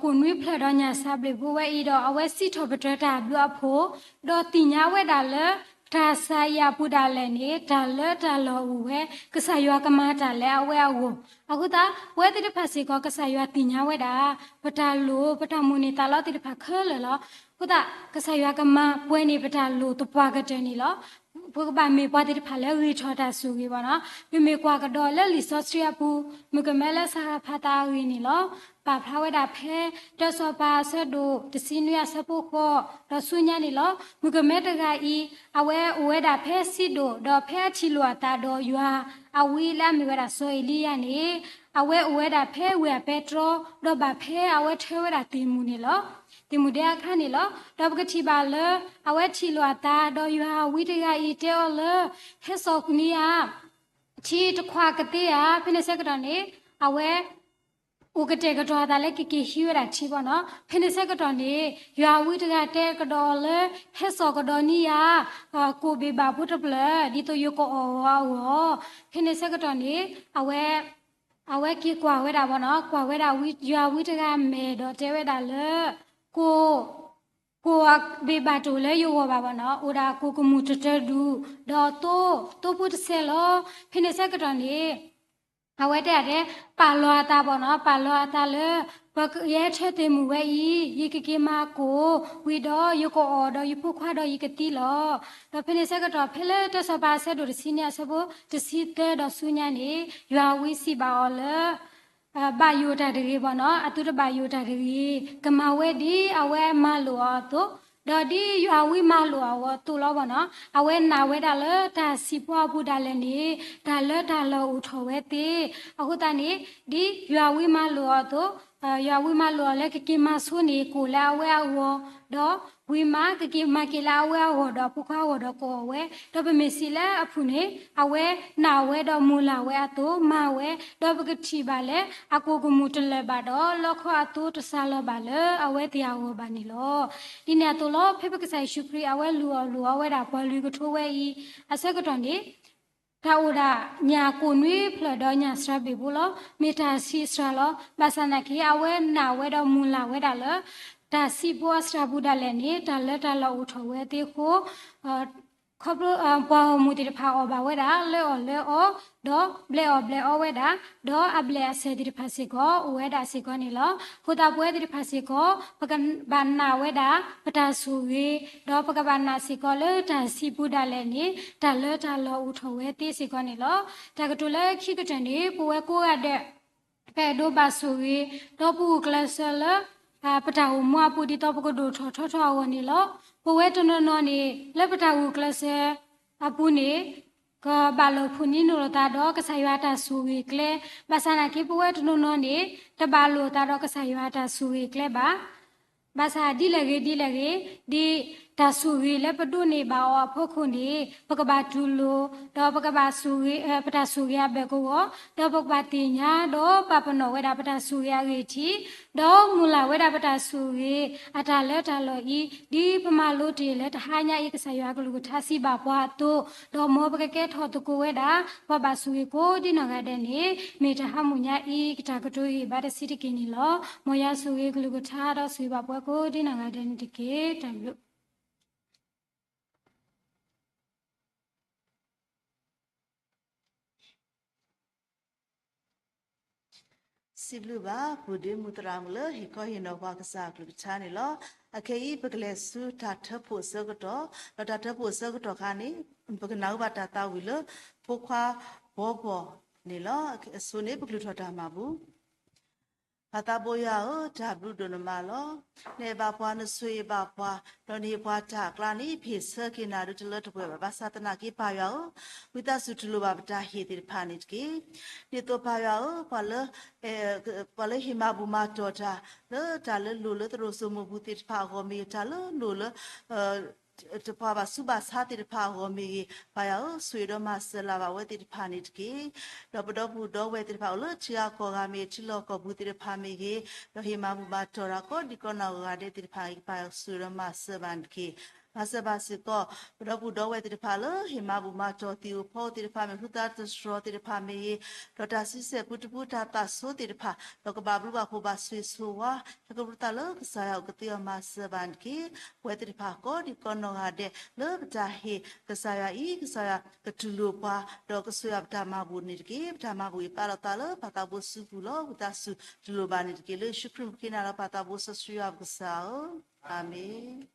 ကိၣ်နွံဖျၢၣ်ဒီးညၣ်စၢ်ဘျ့ၣ်ဖိဝဲအံၤဒီး အဝဲစံးထီၣ်ပတြၢၤတၢ်ဘျုးအဖှိၣ်, ဒီးသ့ၣ်ညါဝဲဒၣ်လၢ တၢ်ဆါအံၤအပူၤဒၣ်လဲာ်န့ၣ် တၢ်လၢတၢ်လီၢ်အိၣ်ဝဲ, ကစၢ်ယွၤကမၤတၢ်လၢအဝဲအဂီၢ်, အဃိသတး ပဝဲသ့ၣ်တဖၣ်စ့ၢ်ကီး ကစၢ်ယွၤသ့ၣ်ညါဝဲဒၣ် ပတၢ်လိၣ် ပတၢ်မိၣ်န့ၢ်သးလီသ့ၣ်တဖၣ်ခဲလၢာ်လီၤ. အဃိသတး ကစၢ်ယွၤကမၤပှဲၤန့ၢ်ပတၢ်လိၣ်သပှၢ်ကတၢၢ်န့ၣ်လီၤ. ပကဘၣ်မ့ၢ်ပှၤသ့ၣ်တဖၣ်လၢဂံၢ်ထီၣ်တၢ်ဆိၣ်ဂ့ၤဘၣ်နီၤ, ပမ့ၢ်ကွၢ်ကဒီးလၢလံာ်စီဆှံအပူၤ မုၣ်ကမဲလၢစဟးဖးသးအဂ့ၢ်န့ၣ်လီၤ. ပာ်ဖျါဝဲဒၣ်ဖဲ တၢစီၤပၤအဆၢဒိၣ်တဆံနွံအဆၢဖိဃိး ဒီးဆူညါန့ၣ်လီၤ. မုၣ်ကမဲတဂၤအံၤ အဝဲအိၣ်ဝဲဒၣ်ဖဲစံဒိၣ် ဒီးဖဲအထံၣ်လိာ်အသးဒီးယွၤအဝံလၢအမ့ၢ်ဝဲဒၣ်စီၤအ့လံယၤန့ၣ် အဝဲအိၣ်ဝဲဒၣ်ဖဲဝ့ၢ်အပဲတြီ ဒီးဘၣ်ဖဲအဝဲထၢဝဲဒၣ်သ့ၣ်မုၣ်န့ၣ်လီၤ. သ့ၣ်မုၣ်ဒဲအခါန့ၣ်လီၤ. ဒီးပကထံၣ်ဘၣ်လၢ အဝဲထံၣ်လိာ်အသး ဒီးယွၤအဝံတဂၤအံၤတဲအီၤလၢ ဟဲစိာ်န့ၢ်ယၤ ထံတခွးကသ့ဧါ. ဖဲန့ၣ်ဆၢကတီၢ်န့ၣ် အဝဲ အိၣ်ကတဲာ်ကတီၤအသးလၢကက့ၤဟံးဝဲဒၣ်ထံဘၣ်နီၤ. ဖဲန့ၣ်ဆၢကတီၢ်န့ၣ် ယွၤအဝံတဂၤတဲကဒီးအီၤလၢ ဟဲစိာ်ကဒီးန့ၢ်ယၤ ကိၣ်ဘ့ၣ်ဘၣ်ဖိတဖျၢၣ် ဒ်သိးယကအိးအီၤအဂီၢ်. ဖဲန့ၣ်ဆၢကတီၢ်န့ၣ် အဝဲ အဝဲက့ၤကွၢ်ဝဲဒၣ်ဘၣ်နီၤ, ကွၢ်ဝဲဒၣ်ယွၤအဝံတဂၤမဲာ်ဒီးတဲဝဲဒၣ်လၢ ကိၣ် ကိၣ်ဘ့ၣ်ဘၣ်တအိၣ်လၢယဂီၢ်ဘၣ်ဘၣ်နီၤ, အိၣ်ဒၣ်ကိၣ်ကမူၣ်တတၢၢ်ဒူၣ် ဒီးသိ သိဖိတဆဲးလီၤ. ဖဲန့ၣ်ဆၢကတီၢ်န့ၣ် အဝဲတဲဒၣ်တဲ ပာ်လီၤအသးဘၣ်နီၤ, ပာ်လီၤအသးလၢ ပကယဲၢ်ထၢသ့ၣ်မုၣ်ဝဲအံၤ ယကက့ၤမၤကိၣ် ဝံၤဒီးယကအိးဒီးယဖိခွါဒီးယကသံလီၤ. ဒီးဖဲန့ၣ်ဆၢကတီၢ် ဖဲလၢတၢစီၤပၤအဆၢဒိၣ်တဆံန့ၣ် အဆၢဖိတဆံသၢဒီးဆူညါန့ၣ် ယွၤအဝံစံးဘၣ်အီၤလၢ ဘၣ်ယိၣ်တၢ်တဂ့ၤဘၣ်နီၤ, အသုတဘၣ်ယိၣ်တၢ်တဂ့ၤ, ကမၤဝဲဒ်အဝဲမၤလိာ်အီၤအသိး, ဒီးဒ်ယွၤဝံမၤလိာ်အီၤအသိးလီၤဘၣ်နီၤ, အဝဲနာ်ဝဲဒၣ်လၢတၢ်စံးပှၢ်အပူၤဒၣ်လဲာ်န့ၣ် တၢ်လၢတၢ်လီၢ်အိၣ်ထီၣ်ဝဲသ့. အဃိသတးန့ၣ် ဒ်ယွၤဝံမၤလိာ်အီၤအသိး, ယွၤဝံမၤလိာ်အီၤလၢကက့ၤမၤဆိန့ၣ် ကအိၣ်လၢအဝဲအဂီၢ်, ဒီးဝံမၤကက့ၤမၤက့ၤလၢအဝဲအဂီၢ်ဒီးအဖိခွါအဂီၢ်ဒီးကအိၣ်ဝဲ, ဒီးပမ့ၢ်စံးလၢအဖုၣ်န့ၣ် အဝဲနာ်ဝဲဒီးမုၢ်လၢ်ဝဲအသိးမၤဝဲ, ဒီးပကထံၣ်ဘၣ်လၢ အကိာ်ကမူၣ်တလၢာ်ဘၣ်ဒီး လီခီအသိတစှၤလီၤဘၣ်လၢအဝဲသ့ၣ်အဂီၢ်ဘၣ်န့ၣ်လီၤ. ဒ်န့ၣ်အသိးလီၤ ဖဲပကစၢ်ယ့ၣ်ၡူးခရံာ်အဝဲလူၤအီၣ်လူၤအီဝဲဒၣ်ပှၤလွံၢ်ကထိဝဲအံၤ အဆၢကတီၢ်န့ၣ် တၢ်အိၣ်ဒၣ်ညၣ်ကိၣ်နွံဖျၢၣ်ဒီးညၣ်စှၤဘ့ၣ်ဖိလီၤ. မ့ၢ်တၢ်ဆံးစှၤလီၤ. ဘၣ်ဆၣ်သနာ်က့ အဝဲနာ်ဝဲဒီးမုၢ်လၢ်ဝဲဒၣ်လၢ တၢ်စံးပှၢ်အစှၤပူၤဒၣ်လဲာ်န့ၣ် တၢ်လၢတၢ်လီၢ်အိၣ်ထီၣ်ဝဲသ့အဃိ ခီဖျိ ပှၤဂီၢ်မုၢ်သ့ၣ်တဖၣ်အီၣ်ဘၣ်ဝဲဒၣ် လၢအီၣ်လၢအီ ဒီးဘျဲးအီၣ်ဘျဲးအီဝဲဒၣ်, ဒီးအဘျဲးအစဲးသ့ၣ်တဖၣ်စ့ၢ်ကီး အိၣ်ဝဲဒၣ်စ့ၢ်ကီးန့ၣ်လီၤ. အဃိသတးပဝဲသ့ၣ်တဖၣ်စ့ၢ်ကီး ပကဘၣ်နာ်ဝဲဒၣ် ပတၢ်ဆိၣ်ဂ့ၤ, ဒီးပကဘၣ်နာ်စ့ၢ်ကီးလၢတၢ်စံးပူၤဒၣ်လဲာ်န့ၣ် တၢ်လၢတၢ်လီၢ်အိၣ်ထီၣ်ဝဲသ့စ့ၢ်ကီးန့ၣ်လီၤ. တၢ်ကတိၤလၢခံကတၢၢ်န့ၣ် ပဝဲကိးဂၤဒဲး ပအဲၣ်ဒိးဘၣ်ဆိၣ်ဂ့ၤ ဒီးပဂုာ်ကျဲးစၢးလၢ ပတၢ်အိၣ်မူအပူၤ ဒ်သိးပကဒိၣ်ထီၣ်ထီထီၣ်အဂီၢ်န့ၣ်လီၤ. ပဝဲတနီၤနီၤန့ၣ် လၢပတၢ်ဂုာ်ကျဲးစၢးအပူၤန့ၣ် ကဘၣ်လိာ်ဖိးနံၤလိာ်သးဒီးကစၢ်ယွၤအတၢ်ဆိၣ်ဂ့ၤကျဲ, ဘၣ်ဆၣ်သနာ်က့ ပဝဲတနီၤနီၤန့ၣ် တဘၣ်လိာ်သးဒီးကစၢ်ယွၤအတၢ်ဆိၣ်ဂ့ၤကျဲဘၣ်. ဘၣ်ဆၣ်ဒ်လဲၣ်ဂ့ၤဒ်လဲၣ်ဂ့ၤ, ဒ်တၢ်ဆိၣ်ဂ့ၤလၢပဒိးန့ၢ်ဘၣ်အီၤအဖီခိၣ်န့ၣ် ပကဘၣ်တူၢ်လိာ် ဒီးပကဘၣ်ဆိၣ်ဂ့ၤ ပတၢ်ဆိၣ်ဂ့ၤအဘၢၣ်ကဝီၤ, ဒီးပကဘၣ်သ့ၣ်ညါဒီးပာ်ပနီၣ်ဝဲဒၣ်ပတၢ်ဆိၣ်ဂ့ၤအဂ့ၢ်ထံး, ဒီးမုၢ်လၢ်ဝဲဒၣ်ပတၢ်ဆိၣ်ဂ့ၤအတၢ်လၢတၢ်လီၢ်အံၤ, ဒ်ပမၤလိတ့ၢ်လၢတဟါညါအံၤ ကစၢ်ယွၤအကလုၢ်ကထါစံးဘၣ်ပှၤအသိး, ဒီးမ်ပကကဲထီၣ်သကိးဝဲဒၣ် ပှၤဘၣ်ဆိၣ်ဂ့ၤကိးဒ်နီၢ်ဂၤဒဲးန့ၣ်, မ့ၢ်တဟါမုၢ်ညါအံၤ ကတၢ်ကတိၤဂ့ၢ်ဘါတဆံးတက့ၢ်န့ၣ်လီၤ. မ်ယွၤဆိၣ်ဂ့ၤကလုၢ်ကထါ ဒီးဆိၣ်ဂ့ၤဘၣ်ပှၤကိးဒ်နီၢ်ဂၤဒဲးန့ၣ်တက့ၢ်. တၢ်ဘျုး စံးဘျုးဘၣ် ပုၢ်ဒ့မုၣ်သရၣ်မုၣ်လၢဟ့ၣ်ခီဟ့ၣ်နီၤပှၤကစၢ်အကလုၢ်ကထါန့ၣ်လီၤ. အခဲအံၤ ပကလဲၤဆူတၢ်ထၢဖှိၣ်အဆၢကတီၢ်, ဒီးတၢ်ထၢဖှိၣ်အဆၢကတီၢ်အခါန့ၣ် ပကနၢ်ဟူဘၣ်တၢ်သးဝံၣ်လၢ ဖိခွါဘီဘီၣ်န့ၣ်လီၤ. အဆိန့ၣ် ပကလုၢ်ထီၣ်တၢ်မၤဘူၣ် ပၢ်သးဘိယွၤဧၢ, တၢ်ဘျုးဒိၣ်နမးလီၤ. နအဲၣ်ဘၣ်ပှၤ, နဆိၣ်ဂ့ၤဘၣ်ပှၤ, ဒီးနဟ့ၣ်ပှၤတၢ်အကျါန့ၣ် ပဟ့ၣ်ဆၢက့ၤနၤဒုးတလၢတပှဲၤဘၣ်. ဘၣ်ဆၣ်သနာ်က့ပၢ်ယွၤဧၢ, ဝံသးစူၤတူၢ်လိာ်ဘၣ်ပတၢ်ဟ့ၣ်သ့ၣ်တဖၣ်န့ၣ်တက့ၢ်. ဒ်သိးပၢ်ယွၤဧၢ, ပှၤလၢ ပှၤလၢဟ့ၣ်မၤဘူၣ်မၤတီၢ်တၢ် လၢတၢ်လၢလိၣ်လၢသရိာ်စိမိၢ်ပူၤသ့ၣ်တဖၣ်အဂီၢ်မ့ၢ်ဂ့ၤ, တၢ်လၢလိၣ်လၢ တပှၤဘၣ်ဆူးဘၣ်ဆါသ့ၣ်တဖၣ်အဂီၢ်မ့ၢ်ဂ့ၤ, ပၢ်ယွၤဧၢ, ဆိၣ်ဂ့ၤဒီးမၤစၢၤလၢ်ဘၣ်ဝဲသ့ၣ်တဖၣ်န့ၣ်တက့ၢ်. ဒီးပဒီပုၢ်ဒီဝဲၢ်သ့ၣ်တဖၣ်အိၣ်လၢထံဂၤကီၢ်ဂၤမ့ၢ်ဂ့ၤ, ထံလီၢ်ကီၢ်ပူၤသ့ၣ်တဖၣ်မ့ၢ်ဂ့ၤ, ဒီးဟ့ၣ်မၤဘူၣ်မၤတီၢ်တၢ်ကိးဒံကိးနီၢ်ဂၤဒဲးသ့ၣ်တဖၣ်မ့ၢ်ဂ့ၤ, ပၢ်ယွၤဆိၣ်ဂ့ၤဒီးမၤစၢၤဘၣ်န့ၣ်တက့ၢ်. မၤစၢၤဘၣ်စ့ၢ်ကီး ပဒီပုၢ်ဒီဝဲၢ်သ့ၣ်တဖၣ်လၢဟ့ၣ်မၤဘူၣ်မၤတီၢ်သံၣ်ဧိၤဖီဧိၤသ့ၣ်တဖၣ်မ့ၢ်ဂ့ၤ, ဟုသတးတတြီၤသ့ၣ်တဖၣ်မ့ၢ်ဂ့ၤ, ဒီးတၢ်ဆံဆဲၣ်ပူတပူတၢ်သးဆိသ့ၣ်တဖၣ်, ဒီးကဘၣ်ဘျုးဘၣ်ဖှိၣ်ဘၣ်ဆိၣ်ဂ့ၤဆိၣ်ဝါ တၢ်ကပူၤသးလၢကစၢ်ယွၤအိၣ်ကသ့အီၤမၤစၢၤဘၣ်န့ၣ်တက့ၢ်. ပဝဲသ့ၣ်တဖၣ်ကိးဒံကိးနီၢ်ဂၤဒဲး လၢပတၢ်ဟ့ၣ်ကစၢ်ယွၤအံၤ ကစၢ်ယွၤကတူၢ်လိာ်ပှၤ, ဒီးကဆိၣ်ဂ့ၤပတၢ်မၤဘူၣ်န့ၣ်တက့ၢ်. ပတၢ်မၤဘူၣ်အံၤပာ်လီၤသးလၢပၢ်သးဘိစုပူၤလီၤ. ဝံသးစူၤတူၢ်လိာ်ဘၣ်န့ၣ်တက့ၢ်. လၢယ့ၣ်ၡူးခရံာ်မုၢ်က့နၤလီၤ ပၢ်သးဘိစီဆှံယွၤပကစၢ်ဧၢ, အၤမ့ၣ်.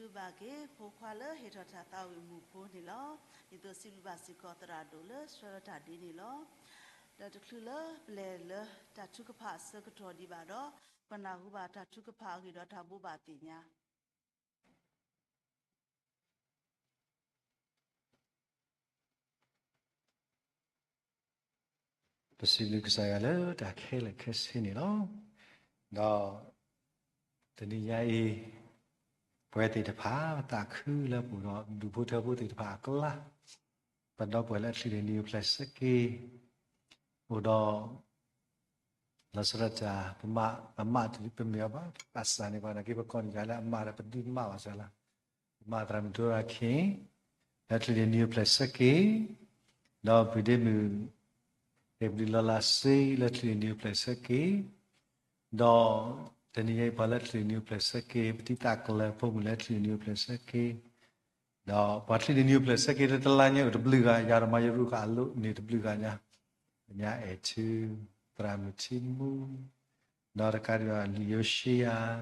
စံးဘျုးဘၣ်က့ၤ ဖိခွါလၢဟ့ၣ်ထီၣ်တၢ်သးဝံၣ်မုၣ်ဖိန့ၣ်လီၤ. ဒ်သိးစံးဘျုးဘၣ်စ့ၢ်ကီးသရၣ်ဒိၣ်လၢဆှၢလီၤတၢ်ဒ်န့ၣ်လီၤ. ဒီးတချုးလၢပလဲၤလၢတၢ်ထုကဖၣ်အဆၢကတီၢ်ဒံးဘၣ်ဒီး ပနၢ်ဟူဘၣ်တၢ်ထုကဖၣ်အဂ့ၢ်ဒီးတၢ်ဘိးဘၣ်သ့ၣ်ညါ ပစံးဘျုးကစၢ်ယွၤလၢတၢ်ခဲလၢာ်ခဲဆ့န့ၣ်လီၤ. ဒီးတနံၤညါအံၤ ပဝဲသ့ၣ်တဖၣ် ပသးခုလၢပအိၣ်ဒီးဒူၣ်ဖိထၢဖိသ့ၣ်တဖၣ်အကျါ, ပဒီပုၢ်ဝဲၢ်လၢအချံန့ၣ် နံၣ်အိၣ်ဖျဲၣ်ဆၢက့ၤ အိၣ်ဒီး လီၤဆီဒၣ်တၢ် ပမၤ ပမၤတဒု ပမ့ၢ်အီၤဘၣ် ဘၣ်ဆၣ်န့ၣ် ပှၤနာ်က့ ပကိးန့ၣ်ယၤလၢအမါဒီး ပဒုးမၤဘၣ်စၢၤလီၤ. ပမၤသရၣ်မုၣ်ဒိရၤခ့ၣ် လၢချံန့ၣ် နံၣ်အိၣ်ဖျဲၣ်ဆၢက့ၤ, ဒီးဖုဒ့မုၣ် ဟ့ၣ်ပဒုးလီၤလးစ့ လၢချံန့ၣ် နံၣ်အိၣ်ဖျဲၣ်ဆၢက့ၤ, ဒီးတနံၤညါအံၤ ပှၤလၢချံန့ၣ် နံၣ်အိၣ်ဖျဲၣ်ဆၢက့ၤ ပတံၤသးကလၢၤ ဖိမုၣ်လၢချံန့ၣ် နံၣ်အိၣ်ဖျဲၣ်ဆၢက့ၤ ဒီးပှၤချံန့ၣ် နံၣ်အိၣ်ဖျဲၣ်ဆၢက့ၤ လၢတလါညါအိၣ်တဘျုးဂၤ, ယၤဒီးမါယရူၤဃာ်အလိၤန့ၣ်တဘျုးဂၤညါ, ညါအဲၣ်ထူ, သရၣ်မုၣ်ထံမူ, ဒီးတကးဒံးဘၣ် လံာ်ယိၤၡံယၤ,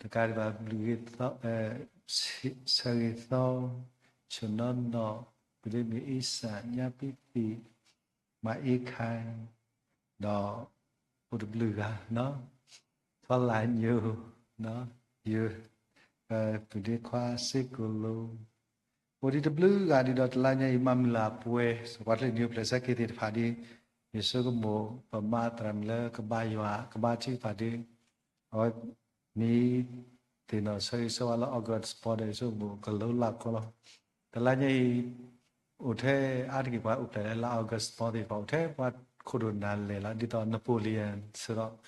တကးဒံးဘၣ် ဘျုးဂ့ၤသီ, ဆၢဂ့ၤသီ, ဆိၣ်နီၢ်နီၢ်, ပဒ့မုၣ်အ့စၢ်, ညါပံသံၣ်, မၤအ့ခါ, ဒီးအိၣ်တဘျုးဂၤ, ထီလၢညိ, ယိၤ, ပဒ့ခွါစ့ကိၣ်လိၤ အိၣ်ဒံးတဘျုးဂၤဒံးဒီး တလါညါအံၤ မၤမုၢ်လၢ်ပှဲၤ ပှၤချံန့ၣ် နံၣ်အိၣ်ဖျဲၣ်ဆၢက့ၤသ့ၣ်တဖၣ်ဒီး ယဆိကမိၣ် ပမၤသရၣ်မုၣ်လၢကဘါယွၤ ကဘါထုကဖၣ်ဒီး အဝဲမ့ၢ်သ့ၣ်နီၣ်ဆၢဂ့ၤဆၢဝါလၢ August ဘီဒီး ယဆိကမိၣ်ကလိၤလၢ်ကီလီၤ. တလါညါအံၤ အိၣ်ထဲအါတက့ၢ်ပှၤအိၣ်ဖျဲၣ်လၢ August ဘီသ့ၣ်တဖၣ် အိၣ်ထဲပှၤခိၣ်ဒိၣ်နၢ်လဲၢ်လီၤ ဒ်သိး Napoleon စ့ၢ်ကီး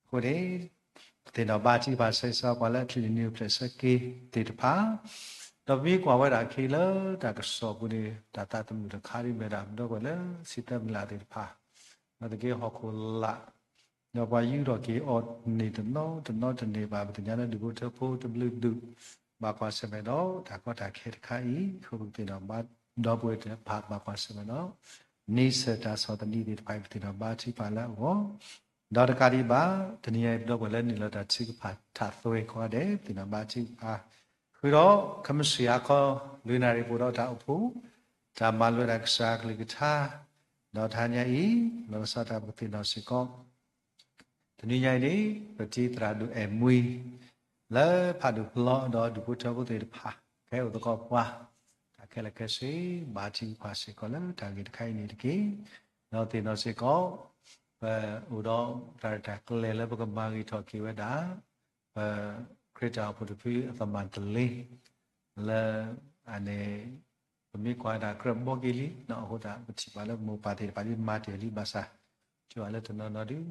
အဃိန့ၣ် ပသ့ၣ်နီၣ်ဘါထုကဖၣ်ဆၢဂ့ၤဆၢဝါပှၤလၢအချံန့ၣ် နံၣ်အိၣ်ဖျဲၣ်ဆၢက့ၤသ့ၣ်တဖၣ်, ဒီးပမ့ၢ်ကွၢ်ဝဲဒၣ်ခဲအံၤလၢတၢ်ကစီၣ်ပူၤန့ၣ် တၢ်သးသမူတခါဒ်မ့ၢ်ဒၣ် ပဒီပုၢ်ဝဲၢ်လၢဆံးသၢမုၢ်လၢ်သ့ၣ်တဖၣ်, ဒီးသုးက့ဟီၣ်ခိၣ်လာ်, ဒီးပှၤယူးထီၣ်က့ၤအီၤန့ၣ်တနီၤတနီၤတန့ၢ်ဘၣ် ပသ့ၣ်ညါလၢဒူၣ်ဖိထၢဖိတဘျုးဒူၣ် ဘၣ်ကွၢ်ဆၢၣ်မဲာ်ဒီးတၢ်ကီတၢ်ခဲတခါအံၤ, အဃိပကသ့ၣ်နီၣ်ဘါ ဒီပုၢ်ဝဲၢ်သ့ၣ်တဖၣ်ဘၣ်ကွၢ်ဆၢၣ်မဲာ်ဒီး န့ဆၢၣ်တၢ်ဆီၣ်သနံးသ့ၣ်တဖၣ်အံၤ ပသ့ၣ်နီၣ်ဘါထုကဖၣ်လၢအဂီၢ်, ဒီးတကးဒံးဘၣ် တနံၤညါအံၤ ပဒီပုၢ်ဝဲၢ်လၢနုာ်လီၤတၢ်ထုကဖၣ်ထးသွဲကိးဂၤဒဲး ပသ့ၣ်နီၣ်ဘါထုကဖၣ်, ဃုာ်ဒီး ခဲမုၢ်ဆ့ၣ်ဟါခီ လွံၢ်နၣ်ရံၣ် ပအိၣ်ဒီးတၢ်အိၣ်ဖှိၣ် တၢ်မၤလိဝဲဒၣ်ကစၢ်အကလုၢ်ကထါ, ဒီးတဟါညါအံၤ လီၤဆီဒၣ်တၢ် ပကသ့ၣ်နီၣ်စ့ၢ်ကီး တနံၤညါအံၤန့ၣ် ပတံၤသရၣ်ဒိၣ်အဲၣ်မှံ လၢဖးဒိၣ်ဖျီဒီးဒူၣ်ဖိထၢဖိသ့ၣ်တဖၣ် ကဟဲအိၣ်သကိးပှၤ တၢ်ခဲလၢာ်ခဲဆ့ ဘါထုကဖၣ်စ့ၢ်ကီးလၢတၢ်ဂ့ၢ်တခါအံၤန့ၣ်တက့ၢ်. ဒီးသ့ၣ်နီၣ်စ့ၢ်ကီး ပအိၣ်ဒီးတၢ်ရဲၣ်တၢ်ကျဲၤလၢပကမၤဂ့ၤထီၣ်က့ၤဝဲဒၣ် ပခရံာ်တၢ်အိၣ်ဖှိၣ်တဖုအသမၢ်တလ့ လၢအန့ၣ် ပမ့ၢ်ကွၢ်ဝဲဒၣ်ကြၢးဘီက့ၤလံ အဃိသတး ပထံၣ်ဘၣ်လၢမိၢ်ပၢ်သ့ၣ်တဖၣ်ဒ်မၤတ့ၢ်လံဘၣ်ဆၣ် ကၠိအီၤလၢတနီၤနီၤဒုး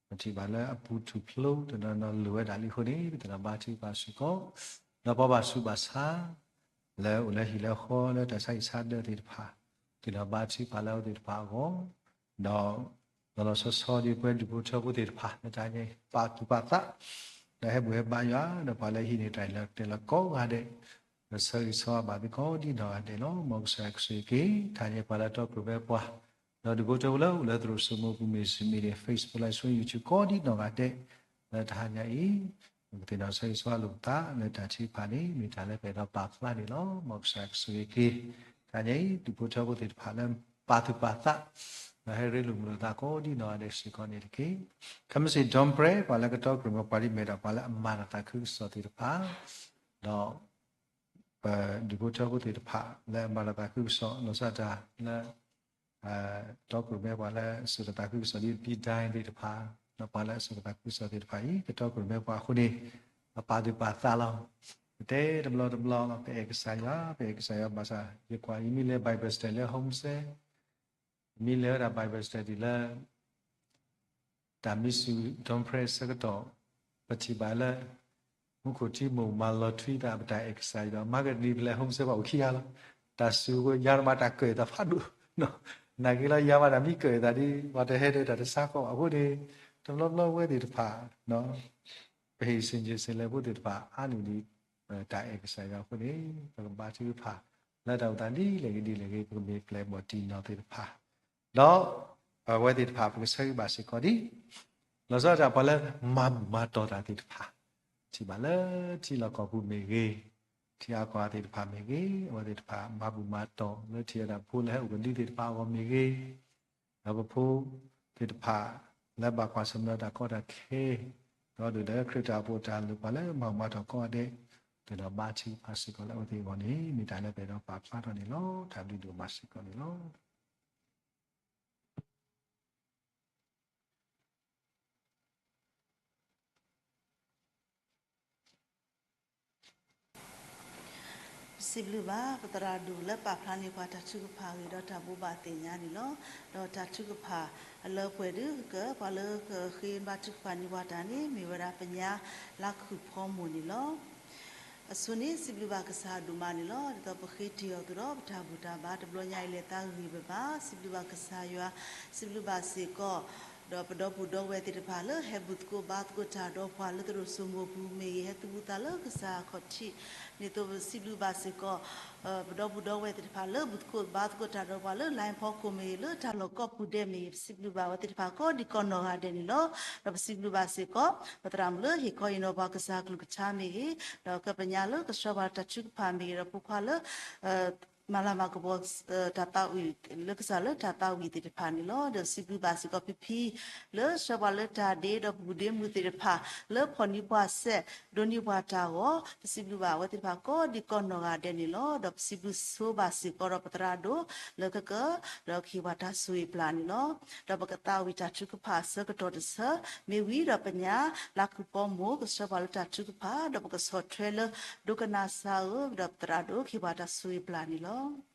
ပထံၣ်ဘၣ်လၢအပူၤထူၣ်ဖျိတနီၤနီၤလိၣ်ဝဲဒၣ်လံအဃိန့ၣ် ပသ့ၣ်နီၣ်ဘါထုကဖၣ်စ့ၢ်ကီး ဒီးပှၤဘၣ်ဆူးဘၣ်ဆါ လၢအိၣ်လၢဟံၣ်လၢဃီလၢတၢ်ဆါဟံၣ်ဆါဒၢသ့ၣ်တဖၣ် ပသ့ၣ်နီၣ်ဘါထုကဖၣ်လၢအဝဲသ့ၣ်တဖၣ်အဂီၢ် ဒီး လီၤလီၤဆီဆီဒ်ပဝဲဒူၣ်ဖိထၢဖိသ့ၣ်တဖၣ် လၢတၢ်ဟဲပာ်သူၣ်ပာ်သး ဒီးဟဲဘူၣ်ဟဲဘါယွၤ ဒီးပှၤလၢဟံးန့ၢ်တၢ်အံၤလၢကျဲလၢကိးဂၤဒဲး ဒီးဆၢဂ့ၤဆၢဝါဘၣ်သုကိးဒ်နီၢ်ဂၤဒဲးလီၤ. မ်ကစၢ်ယွၤကဆိၣ်ဂ့ၤက့ၤ တဟါညါပှၤလၢအတီခိၣ်ရိၣ်မဲပှၤ ဒီးဒူၣ်ဖိထၢဖိလၢအိၣ်လၢသရိာ်စိမိၤပူၤမ့ၢ်ဂ့ၤ မ့ၢ်ဒၣ် Facebook Live Stream YouTube ကိးဒ်နီၢ်ဂၤဒဲး လၢတဟါညါအံၤ ပကသ့ၣ်နီၣ်ဆၢဂ့ၤဆၢဝါလိာ်ပသးလၢတၢ်ထုကဖၣ်န့ၣ် မ့ၢ်တၢ်လၢပအဲၣ်ဒိးပာ်ဖျါန့ၣ်လီၤ. မ်ကစၢ်ယွၤကဆိၣ်ဂ့ၤက့ၤ တဟါညါအံၤ ဒူၣ်ဖိထၢဖိသ့ၣ်တဖၣ်လၢပာ်သူၣ်ပာ်သး ဒီးဟဲရ့လိာ်မုာ်လိာ်သးကိးဒ်နီၢ်ဂၤဒဲးစ့ၢ်ကီးန့ၣ်တက့ၢ်. ခဲမုၢ်ဆ့ၣ် dawn prayer ပှၤလၢကတီခိၣ်ရိၣ်မဲပှၤဒ်မ့ၢ်ဒၣ်ပှၤလၢအမၤတၢ်သးခုကစီၣ်သ့ၣ်တဖၣ် ဒီး ပဒူၣ်ဖိထၢဖိသ့ၣ်တဖၣ် လၢအမၤတၢ်သးခုကစီၣ် လီၤဆီဒၣ်တၢ်လၢ တီခိၣ်ရိၣ်မဲပှၤလၢအစိာ်တၢ်သးခုကစီၣ်ဒ် ပံဒဲသ့ၣ်တဖၣ် ဒီးပှၤလၢအစိာ်တၢ်သးခုကစီၣ်သ့ၣ်တဖၣ်အံၤ ကတီခိၣ်ရိၣ်မဲပှၤအဃိန့ၣ် ပပာ်သူၣ်ပာ်သးလီၤ. ပတဲတဘျီတဘျီလီၤ ပအဲၣ်ကစၢ်ယွၤ ပအဲၣ်ကစၢ်ယွၤဘၣ်ဆၣ် ယကွၢ်ယမ့ၢ်လဲၤ Bible study လၢ homestay မ့ၢ်လဲၤဝဲဒၣ် Bible study လၢ တၢ်မ့ၢ်စူၤ dawn prayer ဆၢကတီၢ် ပထံၣ်ဘၣ်လၢ မူခိၣ်ထံမိၢ်မၤလီၤထွံသး ပတၢ်အဲၣ်ကစၢ်ယွၤ မၤကနံၤပလဲၤ homestay ပှၤအိၣ်ခံဂၤလီၤ. တၢ်စူၤယၤမးတၢ်ကၢၣ်သးဖးဒိၣ် နာ်က့လီၤ ယၤမးတၢ်မ့ၢ်ကၢၣ်သးဒ် ပှၤတဟဲဒီးတၢ်တဆါကီးအဃိန့ၣ် တဘျီဘျီဝဲသ့ၣ်တဖၣ် ပဟ့ၣ်ဆ့ၣ်ကၠ့ဆ့ၣ်လဲၤဖိသ့ၣ်တဖၣ် အါန့ၢ်ဒံး တၢ်အဲၣ်ကစၢ်ယွၤအဃိန့ၣ် ပကဘါထုကဖၣ် လၢတၢ်အိၣ်သးဒ်လဲၣ်ဂ့ၤဒ်လဲၣ်ဂ့ၤ ပကမ့ၢ်ပျဲၢ်ဘီၣ်တံၢ်နီၢ်သ့ၣ်တဖၣ် ဒီး အဝဲသ့ၣ်တဖၣ် ပကဆၢဂ့ၤဘၣ်စ့ၢ်ကီးဒ် လီၤဆီဒၣ်တၢ်ပှၤလၢမၤဘူၣ်မၤတီၢ်တၢ်သ့ၣ်တဖၣ် ထံၣ်ဘၣ်လၢထံလီၢ်ကီၢ်ပူၤမ့ၢ်ဂ့ၤ ထံအါကီၢ်အါသ့ၣ်တဖၣ်မ့ၢ်ဂ့ၤ, အဝဲသ့ၣ်တဖၣ်မၤဘူၣ်မၤတီၢ်လၢထံၣ်ဝဲဒၣ်ဖိလၢဟဲအိၣ်ကဒုသ့ၣ်တဖၣ်အဂီၢ်မ့ၢ်ဂ့ၤ, ဒီးပဖိသ့ၣ်တဖၣ် လၢဘၣ်ကွၢ်ဆၢၣ်မဲာ်တၢ်ကီတၢ်ခဲ, ဒီးဒုၣ်ဒါခရံာ်တၢ်အိၣ်ဖှိၣ်တၢ်လုၢ်ပှၤလၢမၤဘူၣ်မၤတီၢ်ကိးဂၤဒဲး, ဒုၣ်ဒါဘါထုကဖၣ်စ့ၢ်ကီးလၢအဝဲသ့ၣ်အဂီၢ်န့ၣ် မ့ၢ်တၢ်လၢပအဲၣ်ဒိးပာ်ဖျါထီၣ်န့ၣ်လီၤ. တၢ်ဘျုးဒိၣ်မးစ့ၢ်ကီးန့ၣ်လီၤ. ပစံးဘျုးဘၣ် ပသရၣ်ဒိၣ်လၢပာ်ဖျါန့ၢ်ပှၤတၢ်ထုကဖၣ်အဂ့ၢ်ဒီးတၢ်ဘိးဘၣ်သ့ၣ်ညါန့ၣ်လီၤ. ဒီးတၢ်ထုကဖၣ်အလၢပှဲၤဒုးက ပှၤလၢကဃ့ဘါထုကဖၣ်န့ၢ်ပှၤတၢ်န့ၣ် မ့ၢ်ဝဲဒၣ်ပညါလါခုၣ်ဖီမိၢ်န့ၣ်လီၤ. အဆိန့ၣ် စံးဘျုးဘၣ်ကစၢ်အဒိၣ်မးန့ၣ်လီၤ. ဒ်သိးပဃ့တ့ၢ်အီၤအသိးဒီး ပတၢ်ဘူၣ်တၢ်ဘါတဘျီညါအံၤ လဲၤသးဂ့ၤဘၣ်ဘၣ်. စံးဘျုးဘၣ်ကစၢ်ယွၤ, စံးဘျုးဘၣ်စ့ၢ်ကီး ဒီးပဒီပုၢ်ဒီဝဲၢ်သ့ၣ်တဖၣ်လၢဟဲဘူၣ်သကိးဘါသကိးတၢ်ဒီးပှၤလၢသရိာ်စိမိၤပူၤမ့ၢ်ဂ့ၤ, ဟဲသူၣ်ဘူၣ်သးလၢကစၢ်အခီၣ်ထံးန့ၣ်အသိး ပစံးဘျုးဘၣ်စ့ၢ်ကီး ပဒီပုၢ်ဒီဝဲၢ်သ့ၣ်တဖၣ်လၢဘူၣ်သကိးဘါသကိးတၢ်ဒီးပှၤလၢ လိုင်းဖီခိၣ်မ့ၢ်ဂ့ၤ, လၢတၢ်လီၢ်ကိးပူၤဒဲးမ့ၢ်ဂ့ၤ, ပစံးဘျုးဘၣ်အဝဲသ့ၣ်တဖၣ်ကိးဒံကိးနီၢ်ဂၤဒဲးန့ၣ်လီၤ. ဒီးပစံးဘျုးဘၣ်စ့ၢ်ကီး ပသရၣ်မုၣ်လၢဟ့ၣ်ခီဟ့ၣ်နီၤပှၤကစၢ်အကလုၢ်ကထါမ့ၢ်ဂ့ၤ, ဒီးကပညါလၢကဆှၢပှၤတၢ်ထုကဖၣ်မ့ၢ်ဂ့ၤ, ဒီးဖိခွါလၢ မၤလၤမၤကပီၤ တၢ်သးဝံၣ် လၢကစၢ်လၢတၢ်သးဝံၣ်သ့ၣ်တဖၣ်န့ၣ်လီၤ. ဒီးစံးဘျုးဘၣ်စ့ၢ်ကီးဖံဖံ လၢဆှၢပှၤလၢတၢ်ဒ့ဒီးပဘူၣ်ဒ့မုၢ်သ့ၣ်တဖၣ် လၢဖီၣ်န့ၢ်ပှၤစဲး ဒိးန့ၢ်ပှၤတၢ်ဂီၤ, ပစံးဘျုးဘၣ်အဝဲသ့ၣ်တဖၣ်ကိးဒံကိးနီၢ်ဂၤဒဲးန့ၣ်လီၤ. ဒီးပစံးဘျုးဆိဘၣ်စ့ၢ်ကီးဒီးပသရၣ်ဒိၣ် လၢကက ဒီးကဟ့ၣ်ပှၤတၢ်ဆိၣ်ဂ့ၤပျၢ်န့ၣ်လီၤ. ဒီးပကသးဝံၣ်တၢ်ထုကဖၣ်အဆၢကတီၢ်တဆၢ မ့ၢ်ဝံၤဒီးပညါ လါခုၣ်ဖီမိၢ် ကဆှၢပှၤလၢတၢ်ထုကဖၣ် ဒီးပကဆီၣ်ထွဲလၢ ဒိကနၣ်စၢ်ဧၢ, ဒီးပသရၣ်ဒိၣ်ကဟ့ၣ်ပှၤတၢ်ဆိၣ်ဂ့ၤပျၢ်န့ၣ်လီၤ.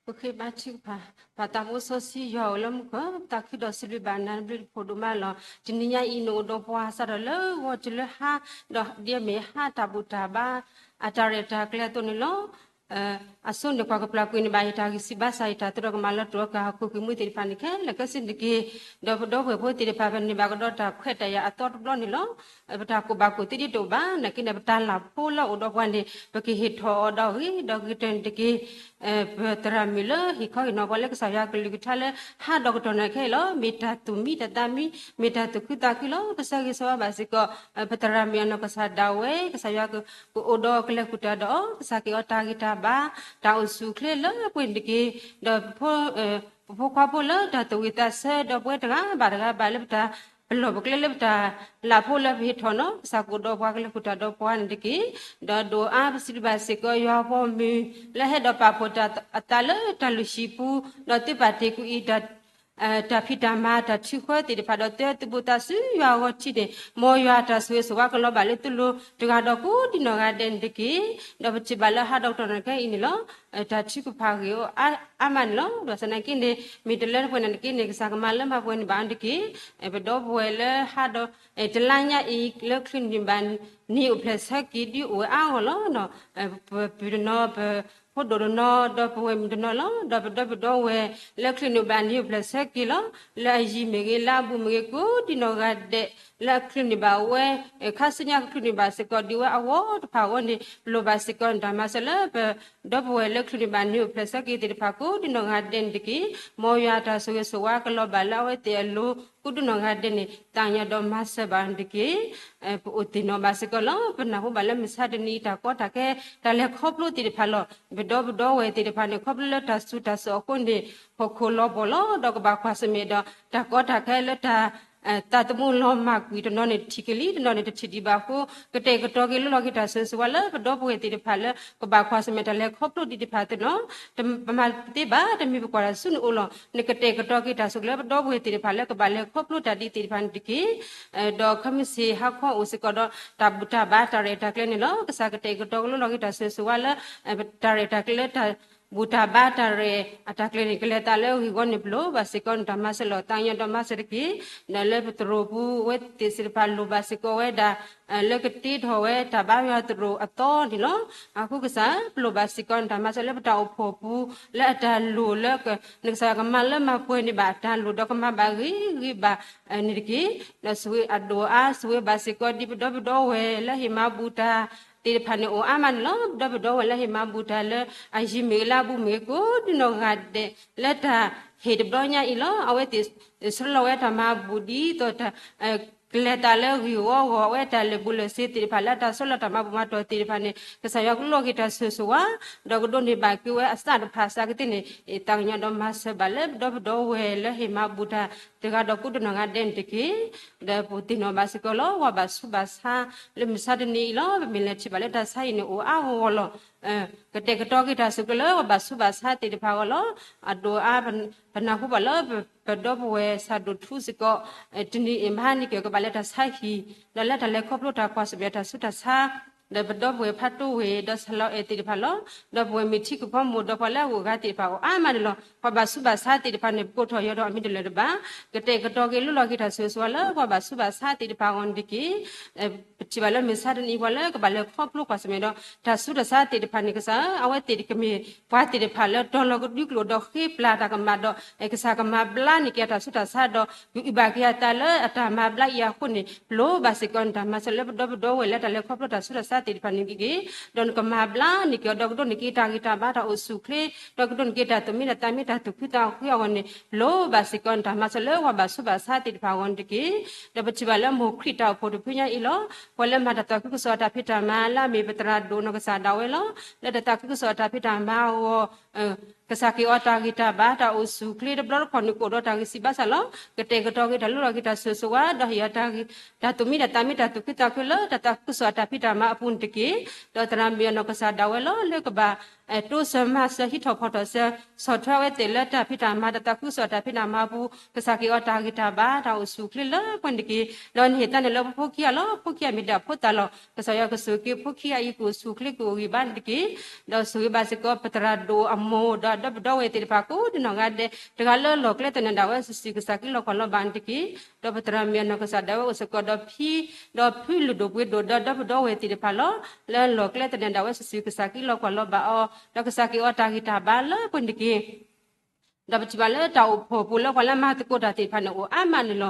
ပဃ့ဘါထုကဖၣ်, ပၢ်သးဘိစီဆှံယွၤအိၣ်လၢမူခိၣ်, ပသးခုဒီးစံးဘျုးဘၣ်နၤတဘျုးတဖှိၣ်ဒိၣ်မးလီၤ. တနံၤညါအံၤ နအိၣ်ဒီးပှၤစးထီၣ်လၢဂီၤတုၤလၢဟါ, ဒီးဒ်အမ့ၢ်ဟါတၢ်ဘူၣ်တၢ်ဘါ အတၢ်ရဲၣ်တၢ်ကျဲၤအသိးန့ၣ်လီၤ. အဆိန့ၣ် ပှၤကပျၢ်ကွံာ်န့ၢ်ဘၣ် ယတၢ်ဂံၢ်စၢ်ဘါစၢ် ယတၢ်သတြီၤကမၣ်လၢတြီကၢ်ဟီၣ်ခိၣ်ကမူသ့ၣ်တဖၣ်န့ၣ် ခဲလၢာ်ခဲဆ့န့ၣ်တက့ၢ်. ဒီးပဒီပုၢ်ဝဲၢ်ဖိသ့ၣ်တဖၣ် ပန့ၢ်ဘၣ်ကဒီးတၢ်ခွဲးတၢ်ယာ်အသီတဘျီန့ၣ်လီၤ. ပတၢ်ကူၣ်ဘၣ်ကူၣ်သ့ဒ်တအိၣ်ဘၣ် နာ်က့န့ၣ် ပတၢ်လၢ်ဖိလၢအအိၣ်ဒီးပှၤန့ၣ် ပကဟ့ၣ်ထီၣ်အီၤဒီးဂ့ၤဒီးဂ့ၤတၢၢ်န့ၣ်တက့ၢ်. ပသရၣ်မုၣ်လၢဟ့ၣ်ခီဟ့ၣ်နီၤပှၤလၢကစၢ်ယွၤကလုၢ်ကထါလၢဟးဒီးကတီၢ်နၢ်ခဲအံၤလီၤ. မ့ၢ်တၢ်သူၣ်မံတၢ်သးမံ, မ့ၢ်တၢ်သူၣ်ခုသးခုလီၤ. ပဆၢဂ့ၤဆၢဝါဘၣ်စ့ၢ်ကီး ပသရၣ်မုၣ်အနီၢ်ကစၢ်ဒၣ်ဝဲ ကစၢ်ယွၤကအိၣ်ဒီးကလဲၤဃုာ်တၢ်ဒီးအီၤ, ကစၢ်က့ၤအီၤတၢ်ဂံၢ်တၢ်ဘါ, တၢ်အိၣ်ဆူၣ်အိၣ်ချ့လၢပှဲၤန့ၣ်တက့ၢ်. ဒီး ပဖိခွါဖိလၢတၢ်သူၣ်ဝံၣ်သးဆၢဒီးပဝဲတဂၤဘၣ်တဂၤဘၣ်လၢပတၢ်ပလီၢ်ပကျဲလၢပတၢ်လၢ်ဖိလၢပဟ့ၣ်ထီၣ်နီၤ ကစၢ်ကအိၣ်ဒီးပှၤကလဲၤဃုာ်တၢ်ဒီးပှၤန့ၣ်တက့ၢ်. ဒီးဒိၣ်အါပစံးဘျုးဘၣ်စ့ၢ်ကီး ယွၤအဘီအမုၢ်လၢဟဲဒီးပာ်ဖှိၣ်အသးလၢတၢ်လုၢ်ဟံၣ်ပူၤ ဒီးသုပာ်တ့ၢ်ကွံာ်အံၤ တၢ်ဖံးတၢ်မၤတၢ်ထုးဃၢသ့ၣ်တဖၣ် ဒီးတဲသုးဘူးသးဆူယွၤအဂီၢ်ထံးန့ၣ် မ်ယွၤအတၢ်ဆိၣ်ဂ့ၤဆိၣ်ဝါကလီၤဘၣ်လၢသုလိၤတဂၤဒီးကိးဒံနီၢ်ဂၤဒဲးန့ၣ်တက့ၢ်. ဒီးပထံၣ်ဘၣ်လၢဟးဒီးကတီၢ်နၢ်ခဲအံၤန့ၣ်လီၤ. တၢ်ထုကဖၣ်ဂ့ၤအါမးန့ၣ်လီၤ. ဘၣ်ဆၣ်သနာ်က့န့ၣ် မ့ၢ်တလၢတပှဲၤနာ်သက့န့ၣ် ကစၢ်ကမၤလၢမၤပှဲၤန့ၢ်ဘၣ်အီၤတက့ၢ်. ပဒီပုၢ်ဝဲၢ်လၢဟးဒီး တလါညါအံၤ လၢချုးန့ၢ်ဘၣ်နံၣ်အိၣ်ဖျဲၣ်ဆၢက့ၤ ဒ်အိၣ်ဝဲအါဂီၢ်လီၤ. ပပုၢ်တနီၤ ပ ဖိဒိၣ်တနီၤ ဒီးပဝဲၢ်မုၣ်တနီၤလီၤ. ဒီးပဒီပုၢ်ဒီဝဲၢ်လၢချုးန့ၢ်ဘၣ်နံၣ်အိၣ်ဖျဲၣ်ဆၢက့ၤလီၤ. လၢအယံၤမ့ၢ်ဂ့ၤ လၢအဘူးမ့ၢ်ဂ့ၤ ကိးဒံနီၢ်ဂၤဒဲး လၢအချုးန့ၢ်ဘၣ်ဝဲ ခါဆူညါကချုးန့ၢ်ဘၣ်စ့ၢ်ကီးဒံးဝဲအဂီၢ်တဖၣ်အဂီၢ်န့ၣ် ပလိၣ်ဘၣ်စ့ၢ်ကီးတၢ်မၤစၢၤလၢပ ဒီပုၢ်ဝဲၢ်လၢချုးန့ၢ်ဘၣ်နံၣ်အိၣ်ဖျဲၣ်ဆၢက့ၤသ့ၣ်တဖၣ် ကိးဒံနီၢ်ဂၤဒဲးန့ၣ်တက့ၢ်. မ်ယွၤအတၢ်ဆိၣ်ဂ့ၤဆိၣ်ဝါကလီၤဘၣ်လၢအဝဲသ့ၣ်အလိၤ ကိးဒံနီၢ်ဂၤဒဲးန့ၣ် သးကညီၤဒီးမၤစၢၤဘၣ်န့ၣ်တက့ၢ်. ပအိၣ်သ့ၣ်နီၣ်ဘၣ်စ့ၢ်ကီးလီၤ. ပနၢ်ဟူဘၣ်လၢမုၢ်ဆါတနံၤအံၤ တၢ်ကီတၢ်ခဲ တၢ်လဲၤခီဖျိသ့ၣ်တဖၣ်လီၤ. ပဒီပုၢ်ဒီဝဲၢ်သ့ၣ်တဖၣ်န့ၣ် ခီဖျိလၢတၢ်စူၤတၢ်စိၢ်အဃိန့ၣ် ဟီၣ်ခိၣ်လီၤပှီၢ်လီၤ. ဒီးကဘၣ်ကွၢ်ဆၢၣ်မဲာ်ဒီး တၢ်ကီတၢ်ခဲလၢတၢ် သးသမူလီၤမၢ်ကွံာ် တနီၤန့ၣ်တထံၣ်က့ၤလံ တနီၤန့ၣ်တထံၣ်ဒံးဘၣ်အဃိ ကတဲာ်ကတီၤက့ၤလိလီၤက့ၤတၢ်ဆိၣ်ဂ့ၤဆိၣ်ဝါလၢပဒီပုၢ်ဝဲၢ်သ့ၣ်တဖၣ်လၢ ကဘၣ်ကွၢ်ဆၢၣ်မဲာ်တၢ်လဲၤခီဖျိဒံးသ့ၣ်တဖၣ်သ့ၣ်နီၤ. ပမၤတသ့ဘၣ် တမ့ၢ်ပကွၢ်တၢ်ဆူနအိၣ်လီၤ. နကတဲာ်ကတီၤက့ၤတၢ်ဆိၣ်ဂ့ၤလၢပဒီပုၢ်ဝဲၢ်သ့ၣ်တဖၣ်လၢကဘၣ်လဲၤခီဖျိတၢ်ဒ်သ့ၣ်တဖၣ်န့ၣ်တက့ၢ်. ဒီးခဲမုၢ်ဆ့ၣ်ဟါခီအိၣ်စ့ၢ်ကီးဒီး တၢ်ဘူၣ်တၢ်ဘါတၢ်ရဲၣ်တၢ်ကျဲၤန့ၣ်လီၤ. ကစၢ်ကတဲာ်ကတီၤကလိလီၤက့ၤတၢ်ဆိၣ်ဂ့ၤဆိၣ်ဝါလၢ တၢ်ရဲၣ်တၢ်ကျဲၤလၢတၢ် ဘူၣ်တၢ်ဘါတၢ်ရဲၣ်အတၢ်ကျဲၤန့ၣ် ကလဲၤသးလၢအဂ့ၢ်အဂီၢ်န့ၣ် ပလိၣ်ဘၣ်စ့ၢ်ကီးန့ၣ် တၢ်မၤစၢၤလီၤ သးကညီၤဒီးမၤစၢၤတက့ၢ်. ဒီးလၢပသရိာ်ပူၤအဝဲသ့ၣ်သ့ၣ်တဖၣ် လိၣ်ဘၣ်စ့ၢ်ကီးဝဲဒၣ် လၢကတ့ထီၣ်ဝဲတၢ်ဘါယွၤသရိာ်အသီန့ၣ်လီၤ. အဃိကစၢ် ပလိၣ်ဘၣ်စ့ၢ်ကီးန့ၣ် တၢ်မၤစၢၤလၢပတၢ်အိၣ်ဖှိၣ်ပူၤ လၢအတၢ်လိၣ်လၢ နကစၢ်ကမၤလၢမၤပှဲၤန့ၢ်ဘၣ်အတၢ်လိၣ်ဒီးကမၤဘၣ်ဂ့ၤဂ့ၤဘၣ် န့ၣ်တက့ၢ်. ဒီးဆိၣ်ဂ့ၤအဒိၣ်အါ ဆိၣ်ဂ့ၤဘၣ်စ့ၢ်ကီးဒ်ပဒီပုၢ်ဒီဝဲၢ်လၢဟ့ၣ်မၤဘူၣ်တၢ်သ့ၣ်တဖၣ်န့ၣ် အိၣ်အါမးန့ၣ်လီၤ. ပဒီပုၢ်ဒီဝဲၢ်လၢဟ့ၣ်မၤဘူၣ်တၢ်လၢ အယံၤမ့ၢ်ဂ့ၤလၢအဘူးမ့ၢ်ဂ့ၤ ကိးဒံနီၢ်ဂၤဒဲး လၢတၢ်ဟ့ၣ်တဘျီညါအံၤလီၤ. အဝဲသ့ၣ်ဆှၢလီၤဝဲတၢ်မၤဘူၣ်ဒ်သိးတၢ် ကလဲၤသးလၢဂ့ၢ်ဂီၢ်ဂီၢ် အဝဲတၢ်လၢာ်ဘူၣ်လၢာ်စ့သ့ၣ်တဖၣ် လၢတၢ်ဆှၢလီၤတၢ်မၤဘူၣ်မၤတီၢ်သ့ၣ်တဖၣ်န့ၣ် ကစၢ်ယွၤကလိလီၤက့ၤတၢ်ဆိၣ်ဂ့ၤဆိၣ်ဝါ ဒီးကဒိးန့ၢ်ဘၣ်က့ၤဝဲအသးတဖၣ်အသးကသ့န့ၣ် သးကညီၤဒီးမၤစၢၤဘၣ်လၢ ပဒီပုၢ်ဒီဝဲၢ်လၢဟ့ၣ်မၤဘူၣ်တၢ်တဂၤဒီးကိးဒံနီၢ်ဂၤဒဲးန့ၣ်တက့ၢ်. ဒီးပသ့ၣ်နီၣ်ဘၣ်စ့ၢ်ကီးလီၤ. ပှၤဘၣ်ဆူးဘၣ်ဆါလၢမုၢ်ဆါတနံၤအံၤလီၤ. ပမ့ၢ်လဲၤထံၣ်ဘၣ်လၢတၢ်ဆါဟံၣ်န့ၣ် အိၣ်အါဂီၢ်ဂီၢ်လီၤ. ကတဲာ်ကတီၤက့ၤတၢ်ဆိၣ်ဂ့ၤလၢပှၤဘၣ်ဆူးဘၣ်ဆါသ့ၣ်တဖၣ်အဂီၢ်လီၤ. အဒိၣ်အါ ပနၢ်ဟူဘၣ်လၢ ပဒီပုၢ်ဝဲၢ်ဆၣ်ဒိၣ်ထူစ့ၢ်ကီး တနံၤအံၤမဟါန့ၣ်က့ၤ ကဘၣ်လဲၤတၢ်ဆါဟံၣ် ဒီးလၢတၢ်လဲၤခီဖျိတၢ်ကွၢ်ဆၢၣ်မဲာ်တၢ်ဆူးတၢ်ဆါ ဒီးပဒီပုၢ်ဝဲၢ်ဖးတိၢ်ဝ့ၢ် ဒီးဆၣ်လီၤအဲၣ်သ့ၣ်တဖၣ်လီၤ. ဒီးပဝဲၢ်မုၢ်ထံကဖီမိၢ်ဒီးပှၤလၢအဂုၤအဂၤသ့ၣ်တဖၣ်အိၣ်အါမးန့ၣ်လီၤ. ပှၤဘၣ်ဆူးဘၣ်ဆါသ့ၣ်တဖၣ်န့ၣ် ပကိးထီၣ်ယီၤဒီးအမံၤတလၢာ်တဘၣ်. ကတဲာ်ကတီၤက့ၤလိလီၤက့ၤတၢ်ဆိၣ်ဂ့ၤဆိၣ်ဝါလၢ ပှၤဘၣ်ဆူးဘၣ်ဆါသ့ၣ်တဖၣ်အဂီၢ်န့ၣ်တက့ၢ်. ပထံၣ်ဘၣ်လၢမုၢ်ဆါတနံၤပှၤလၢကဘၣ်လဲၤခီဖျိကွၢ်ဆၢၣ်မဲာ်ဒီး တၢ်ဆူးတၢ်ဆါသ့ၣ်တဖၣ်န့ၣ် ကစၢ်ဧၢ အဝဲသ့ၣ်ကမ့ၢ်ပှၤသ့ၣ်တဖၣ်လၢတီၤလီၤကဒွံကျိာ်ဒီးဃ့ပျၢ်တၢ်ကမၣ်ဒီး ကစၢ်ကမၤဘျါန့ၢ်က့ၤအတၢ်ဆူးတၢ်ဆါဒီး ကအုၣ်ဘၣ်က့ၤအသးလၢအတၢ်မၤဘျါအံၤအဃိန့ၣ် ပလိၣ်ဘၣ်စ့ၢ်ကီးန့ၣ် တၢ်မၤစၢၤလၢပဒီပုၢ်ဒီဝဲၢ်လၢတၢ်လဲၤခီဖျိတၢ်ဆူးတၢ်ဆါသ့ၣ်တဖၣ်န့ၣ်တက့ၢ်. ဒီးနကမၤဘျါန့ၢ်က့ၤအီၤ ဒီးကဒိးန့ၢ်က့ၤတၢ်ဂံၢ်တၢ်ဘါတၢ်အိၣ်ဆူၣ်အိၣ်ချ့ ဒီးကဒိးန့ၢ်က့ၤတၢ်သူၣ်မံသးမံတၢ်သူၣ်ခုသးခုအဂီၢ်န့ၣ် ပလိၣ်ဘၣ်စ့ၢ်ကီးန့ၣ် တၢ်မၤစၢၤလၢပှၤဘၣ်ဆူးဘၣ်ဆါသ့ၣ်တဖၣ်အဂီၢ်န့ၣ်တက့ၢ်. ဒီးပထံၣ်ဘၣ်လၢမိၢ်ခရံာ်တၢ်အိၣ်ဖှိၣ်တဖုညါအံၤလီၤ. ပှၤလၢမၤတၢ်သးခုကစီၣ်အတၢ်ဖံးတၢ်မၤလၢအမ့ၢ်ပသရၣ်ဒိၣ်နီၢ်ကစၢ်ဒၣ်ဝဲလီၤ. လၢတၢ်သးခုကစီၣ်အတၢ်ဖံးတၢ်မၤအဂီၢ် ကစၢ်က့ၤအီၤတၢ်ဂံၢ်တၢ်ဘါတၢ်အိၣ်ဆူၣ်အိၣ်ချ့တဘျီတခီၣ်န့ၣ် ကအိၣ်ဒီးတၢ်ဂံၢ်ဆံးဘါစၢ်လီၤ. ကတဲာ်ကတီၤက့ၤတၢ်လိလီၤက့ၤတၢ်ဆိၣ်ဂ့ၤဆိၣ်ဝါ ဒီးဟ့ၣ်အီၤတၢ်ဂံၢ် တၢ်သူၣ်မံသးမံတၢ်သူၣ်ခုသးခုလၢတၢ်သးခုကစီၣ်အတၢ်ဖံးတၢ်မၤအပူၤန့ၣ်တက့ၢ်. ဒီးသရၣ်မုၣ်အနီၢ်ကစၢ်ဒၣ်ဝဲလီၤ လၢကဘၣ် တိစၢၤမၤစၢၤဟံးထီၣ်ဖီၣ်ထီၣ်စၢၤ ဆီၣ်ထွဲဝဲသ့ၣ်လၢတၢ်ဖံးတၢ်မၤတၢ်သးခုကစီၣ်တၢ်ဖံးတၢ်မၤအပူၤ ကစၢ်က့ၤအီၤတၢ်ဂံၢ်တၢ်ဘါတၢ်အိၣ်ဆူၣ်အိၣ်ချ့လၢပှဲၤန့ၣ်တက့ၢ်. ဒီးနဟ့ၣ်သါန့ၣ်လၢပဖိခံဂၤလီၤ. ဖိခံဂၤမ့ၢ်ဒၣ်ဖိသၣ်လီၤ. ကစၢ်ယွၤကဆိၣ်ဂ့ၤက့ၤဖိခံဂၤအံၤ ကအိၣ်ဆူၣ်အိၣ်ချ့ကအိၣ်ဂံၢ်ဘါန့ၣ်တက့ၢ်. ဒီးဆိၣ်ဂ့ၤဘၣ်စ့ၢ်ကီး ပသရၣ်ဒိၣ်အမိၢ် ဒီးဒီပုၢ်ဒီဝဲၢ်သ့ၣ်တဖၣ်ကိးဒံနီၢ်ဂၤဒဲး တဂၤလၢလီၢ်ကျဲသနၢၣ်ဒၣ်ဝဲစုာ်စုာ် ကစၢ်က့ၤလီၢ်ကဝီၤလီၤဘၣ်န့ၣ်တက့ၢ်. ဒီးပသရၣ်မုၣ်အနီၢ်ကစၢ်ဒၣ်ဝဲအိၣ်စ့ၢ်ကီးဒီးဖံ ဒီးဖုလုၢ်ဒိၣ်ပှ့ၤဒိၣ် ဒီးဒီပုၢ်ဒီဝဲၢ်သ့ၣ်တဖၣ်လီၤ. လၢလီၢ်ကျဲသနၢၣ်ဒၣ်ဝဲစုာ်စုာ် ကစၢ်က့ၤလီၢ်ကဝီၤလီၤဘၣ်အီၤ ဒီးကစၢ်က့ၤအီၤတၢ်ဂံၢ်တၢ်ဘါလၢပှဲၤန့ၣ်တက့ၢ်. ဒီးပထံၣ်ဘၣ်လၢတၢ်အိၣ်ဖှိၣ်ပူၤလၢပှၤလၢမၤသကိးတၢ်သ့ၣ်တဖၣ်န့ၣ် အိၣ်အါမးန့ၣ်လီၤ.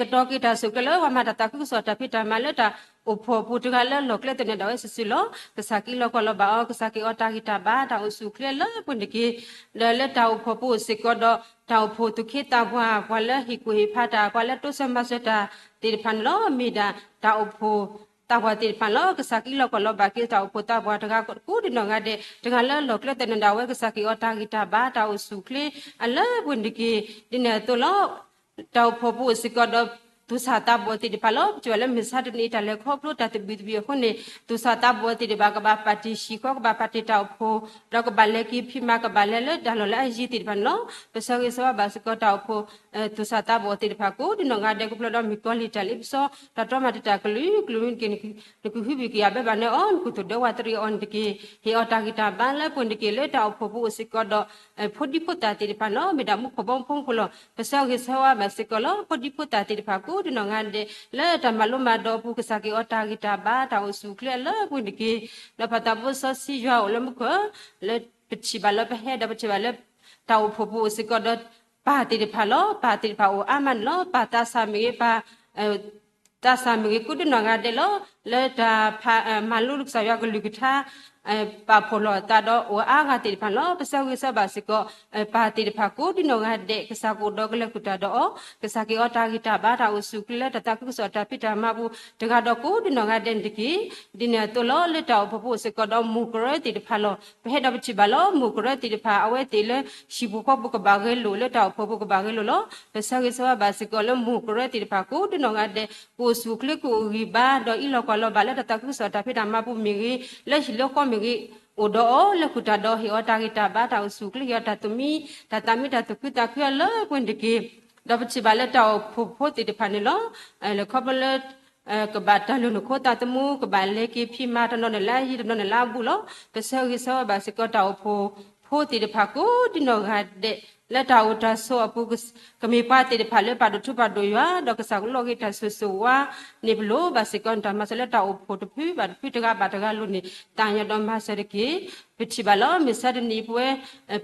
ကတဲာ်ကတီၤက့ၤတၢ်ဆိၣ်ကျဲလၢပှၤမၤတၢ်သးခုကစီၣ်တၢ်ဖံးတၢ်မၤလၢတၢ်အိၣ်ဖှိၣ်ပူၤတဂၤလၢလီၢ်ကျဲသနၢၣ်ဒၣ်ဝဲစုာ်စုာ်လီၤ. ကစၢ်က့ၤလီၢ်ကဝီၤလီၤဘၣ်အီၤ ကစၢ်က့ၤအီၤတၢ်ဂံၢ်တၢ်ဘါတၢ်အိၣ်ဆူၣ်အိၣ်ချ့လၢပှဲၤန့ၣ်တက့ၢ်. ဒီးလၢတၢ်အိၣ်ဖှိၣ်ပူၤအိၣ်စ့ၢ်ကီးဒီး တၢ်အိၣ်ဖှိၣ်သူၣ်က့သးပှၢ် ပှၤလၢဟ့ၣ်ကူၣ်ဟ့ၣ်ဖးတၢ် ပှၤလၢတိစၢၤမၤစၢၤတၢ်သ့ၣ်တဖၣ်န့ၣ်လီၤ. မ့ၢ်ဒၣ်တၢ်အိၣ်ဖှိၣ်သးပှၢ်သ့ၣ်တဖၣ်န့ၣ်လီၤ. ကစၢ်က့ၤလီၢ်ကဝီၤလီၤဘၣ်က့ၤတၢ်အိၣ်ဖှိၣ်သးပှၢ်တဂၤကိးဒံနီၢ်ဂၤဒဲး တဂၤလၢလီၢ်ကျဲသနၢၣ်ဒၣ်ဝဲ ကစၢ်က့ၤအီၤတၢ်ဂံၢ်တၢ်ဘါတၢ်အိၣ်ဆူၣ်အိၣ်ချ့အလၢပှဲၤန့ၣ်တက့ၢ်. ဒ်န့ၣ်အသိးလီၤ တၢ်အိၣ်ဖှိၣ်ပူၤအိၣ်စ့ၢ်ကီးဒီး သူၣ်စၢ်သးဘီၣ်သ့ၣ်တဖၣ်လီၤ. ပထံၣ်ဘၣ်လၢမုၢ်ဆါတနံၤအံၤ တၢ်လဲၤခီဖျိတၢ်သဘံၣ်သဘုၣ်အဃိန့ၣ် သူၣ်စၢ်သးဘီၣ်သ့ၣ်တဖၣ် ကဘၣ်ပာ်တ့ၢ်ဟံၣ်ဃီ ကဘၣ်ပာ်တ့ၢ်တၢ်အိၣ်ဖှိၣ် ဒီးကဘၣ်လဲၤက့ၤဖံးမၤ ကဘၣ်လဲၤလၢတၢ်လီၢ်လၢအယံၤသ့ၣ်တဖၣ်န့ၣ်လီၤ. ပဆၢဂ့ၤဆၢဝါဘၣ်စ့ၢ်ကီးတၢ်အိၣ်ဖှိၣ် သူၣ်စၢ်သးဘီၣ်သ့ၣ်တဖၣ်ကိးဒံနီၢ်ဂၤဒဲး ခီဖျိဒီးမုၣ်ကီၤလံၢ်တၢ်လ့ပစီ တၢ်တြီမၤတံာ်တာ်ကလုာ်ကလုာ်မ့ၢ်တက့ၢ် နကဟုဘံၣ်ကယာ်ဘၢဘၣ်န့ၢ်အီၤ နကသိၣ်ဒၢဝးတရံးအီၤန့ၣ်တက့ၢ်. ဟ့ၣ်အီၤတၢ်ဂံၢ်တၢ်ဘါလၢပှဲၤန့ၣ်တက့ၢ်. လၢတၢ်အိၣ်ဖှိၣ်ပူၤအိၣ်စ့ၢ်ကီးဒီး ဖိဒံဖိသၣ်သ့ၣ်တဖၣ်န့ၣ်လီၤ. မ့ၢ်ဒၣ်မူခိၣ်ဘီမုၢ်ဖိမုၣ်ဖိလီၤ. ပဆၢဂ့ၤဆၢဝါဘၣ်စ့ၢ်ကီးလီၤ. ဖိဒံဖိသၣ်သ့ၣ်တဖၣ်ကိးဒံနီၢ်ဂၤဒဲး လၢတၢ်မၤလိမၤဒိးအပူၤ ကစၢ်က့ၤအီၤတၢ်ဂံၢ်တၢ်ဘါတၢ်အိၣ်ဆူၣ်အိၣ်ချ့အလၢပှဲၤန့ၣ်တက့ၢ်. ဒီးပၢ်သးဘိစီဆှံယွၤအိၣ်လၢမူခိၣ် လၢ ပထံၣ်ဘၣ်လၢပဟဲဒီးပထံၣ်ဘၣ်လၢ တၢ်အိၣ်ဖှိၣ်ပူၤအိၣ်စ့ၢ်ကီးဒီး ပၢ်သ့ၣ်တဖၣ်လီၤ. ပၢ်သ့ၣ်တဖၣ်အိၣ်အါမးန့ၣ်လီၤ. ပၢ်သးစၢ်မ့ၢ်ဂ့ၤ ပၢ် သးစၢ်မ့ၢ်ဂ့ၤ ကိးဒံနီၢ်ဂၤဒဲးလီၤ. လၢတၢ်ဖး မၤလိကစၢ်ယွၤကလုၢ်ကထါ ပာ်ဖှိၣ်လီၤအသးဒီးအိၣ်အါဂၤသ့ၣ်တဖၣ်န့ၣ်လီၤ. ပဆၢဂ့ၤဆၢဝါဘၣ်စ့ၢ်ကီး ပၢ်သ့ၣ်တဖၣ်ကိးဒံနီၢ်ဂၤဒဲး ကစၢ်ကအိၣ်ဒီးကလဲၤဃုာ်တၢ်ဒီးအီၤ, ကစၢ်ကဟ့ၣ်အီၤတၢ်ဂံၢ်တၢ်ဘါတၢ်အိၣ်ဆူၣ်အိၣ်ချ့လၢတၢ်သးခုကစီၣ်တၢ်ဖံးတၢ်မၤပူၤ တဂၤဒီးကိးဒံနီၢ်ဂၤဒဲးန့ၣ်တက့ၢ်. ဒ်န့ၣ်အသိးလီၤ လၢတၢ်အိၣ်ဖှိၣ်ပူၤအိၣ်စ့ၢ်ကီးဒီးမိၢ်ကရၢသ့ၣ်တဖၣ်လီၤ. ပဟဲဒီးပထံၣ်ဘၣ်လီၤ မိၢ်ကရၢသ့ၣ်တဖၣ် အဝဲသ့ၣ်လၢ ဟံၣ်ပူၤဃီပူၤကဘၣ်ဂဲၤလိာ် လၢတၢ်အိၣ်ဖှိၣ်ပူၤကဘၣ်ဂဲၤလိာ်လီၤ. ပဆၢဂ့ၤဆၢဝါဘၣ်စ့ၢ်ကီးလၢမိၢ်ကရၢသ့ၣ်တဖၣ်ကိးဒံနီၢ်ဂၤဒဲး ကအိၣ်ဆူၣ်အိၣ်ချ့ ကအိၣ်ဂံၢ်ဘါဒီးအံးလီၤကွၢ်လီၤဘၣ်လၢတၢ်သးခုကစီၣ်တၢ်ဖံးတၢ်မၤပူၤမ့ၢ်ဂ့ၤ, လၢဟံၣ်လၢဃီမ့ၢ်ဂ့ၤ, အိၣ်ဒီးအီၤ လဲၤဃုာ်တၢ်ဒီးဟ့ၣ်အီၤတၢ်ဂံၢ်တၢ်ဘါတၢ်အိၣ်ဆူၣ်အိၣ်ချ့ ဟ့ၣ်အီၤတၢ်သမံ တၢ်သးမံတၢ်သူၣ်ခုသးခုအလၢပှဲၤန့ၣ်တက့ၢ်. ဒီးပထံၣ်ဘၣ်လၢတၢ်အိၣ်ဖှိၣ်ဖိသ့ၣ်တဖၣ်န့ၣ်လီၤ. လဲၤခီဖျိလၢ ကဘၣ်တၢ်လုၢ်နခိသးသမူ ကဘၣ်လဲၤက့ၤဖံးမၤတနီၤန့ၣ်လၢအယံၤ တနီၤန့ၣ်လၢအဘူးလီၤ. ပဆၢဂ့ၤဆၢဝါဘၣ်စ့ၢ်ကီးတၢ်အိၣ်ဖှိၣ်ဖိသ့ၣ်တဖၣ်ကိးဒံနီၢ်ဂၤဒဲး လၢတၢ်အိၣ်တၢ်ဆိးအပူၤ ကမ့ၢ်ပှၤသ့ၣ်တဖၣ်လၢပာ်ဒိၣ်ထူပာ်ဒိၣ်ယွၤ ဒီးကစၢ်ကလိးက့ၤတၢ်ဆိၣ်ဂ့ၤဆိၣ်ဝါန့ၣ် ပလိၣ်ဘၣ်စ့ၢ်ကီးန့ၣ်တၢ်မၤစၢၤလၢတၢ်အိၣ်ဖှိၣ်တဖုဘၣ်တဖုတဂၤဘၣ်တဂၤအလိၤန့ၣ် သးကညီၤဒီးမၤစၢၤတက့ၢ်. ပထံၣ်ဘၣ်လၢမုၢ်ဆါတနံၤအံၤပဝဲ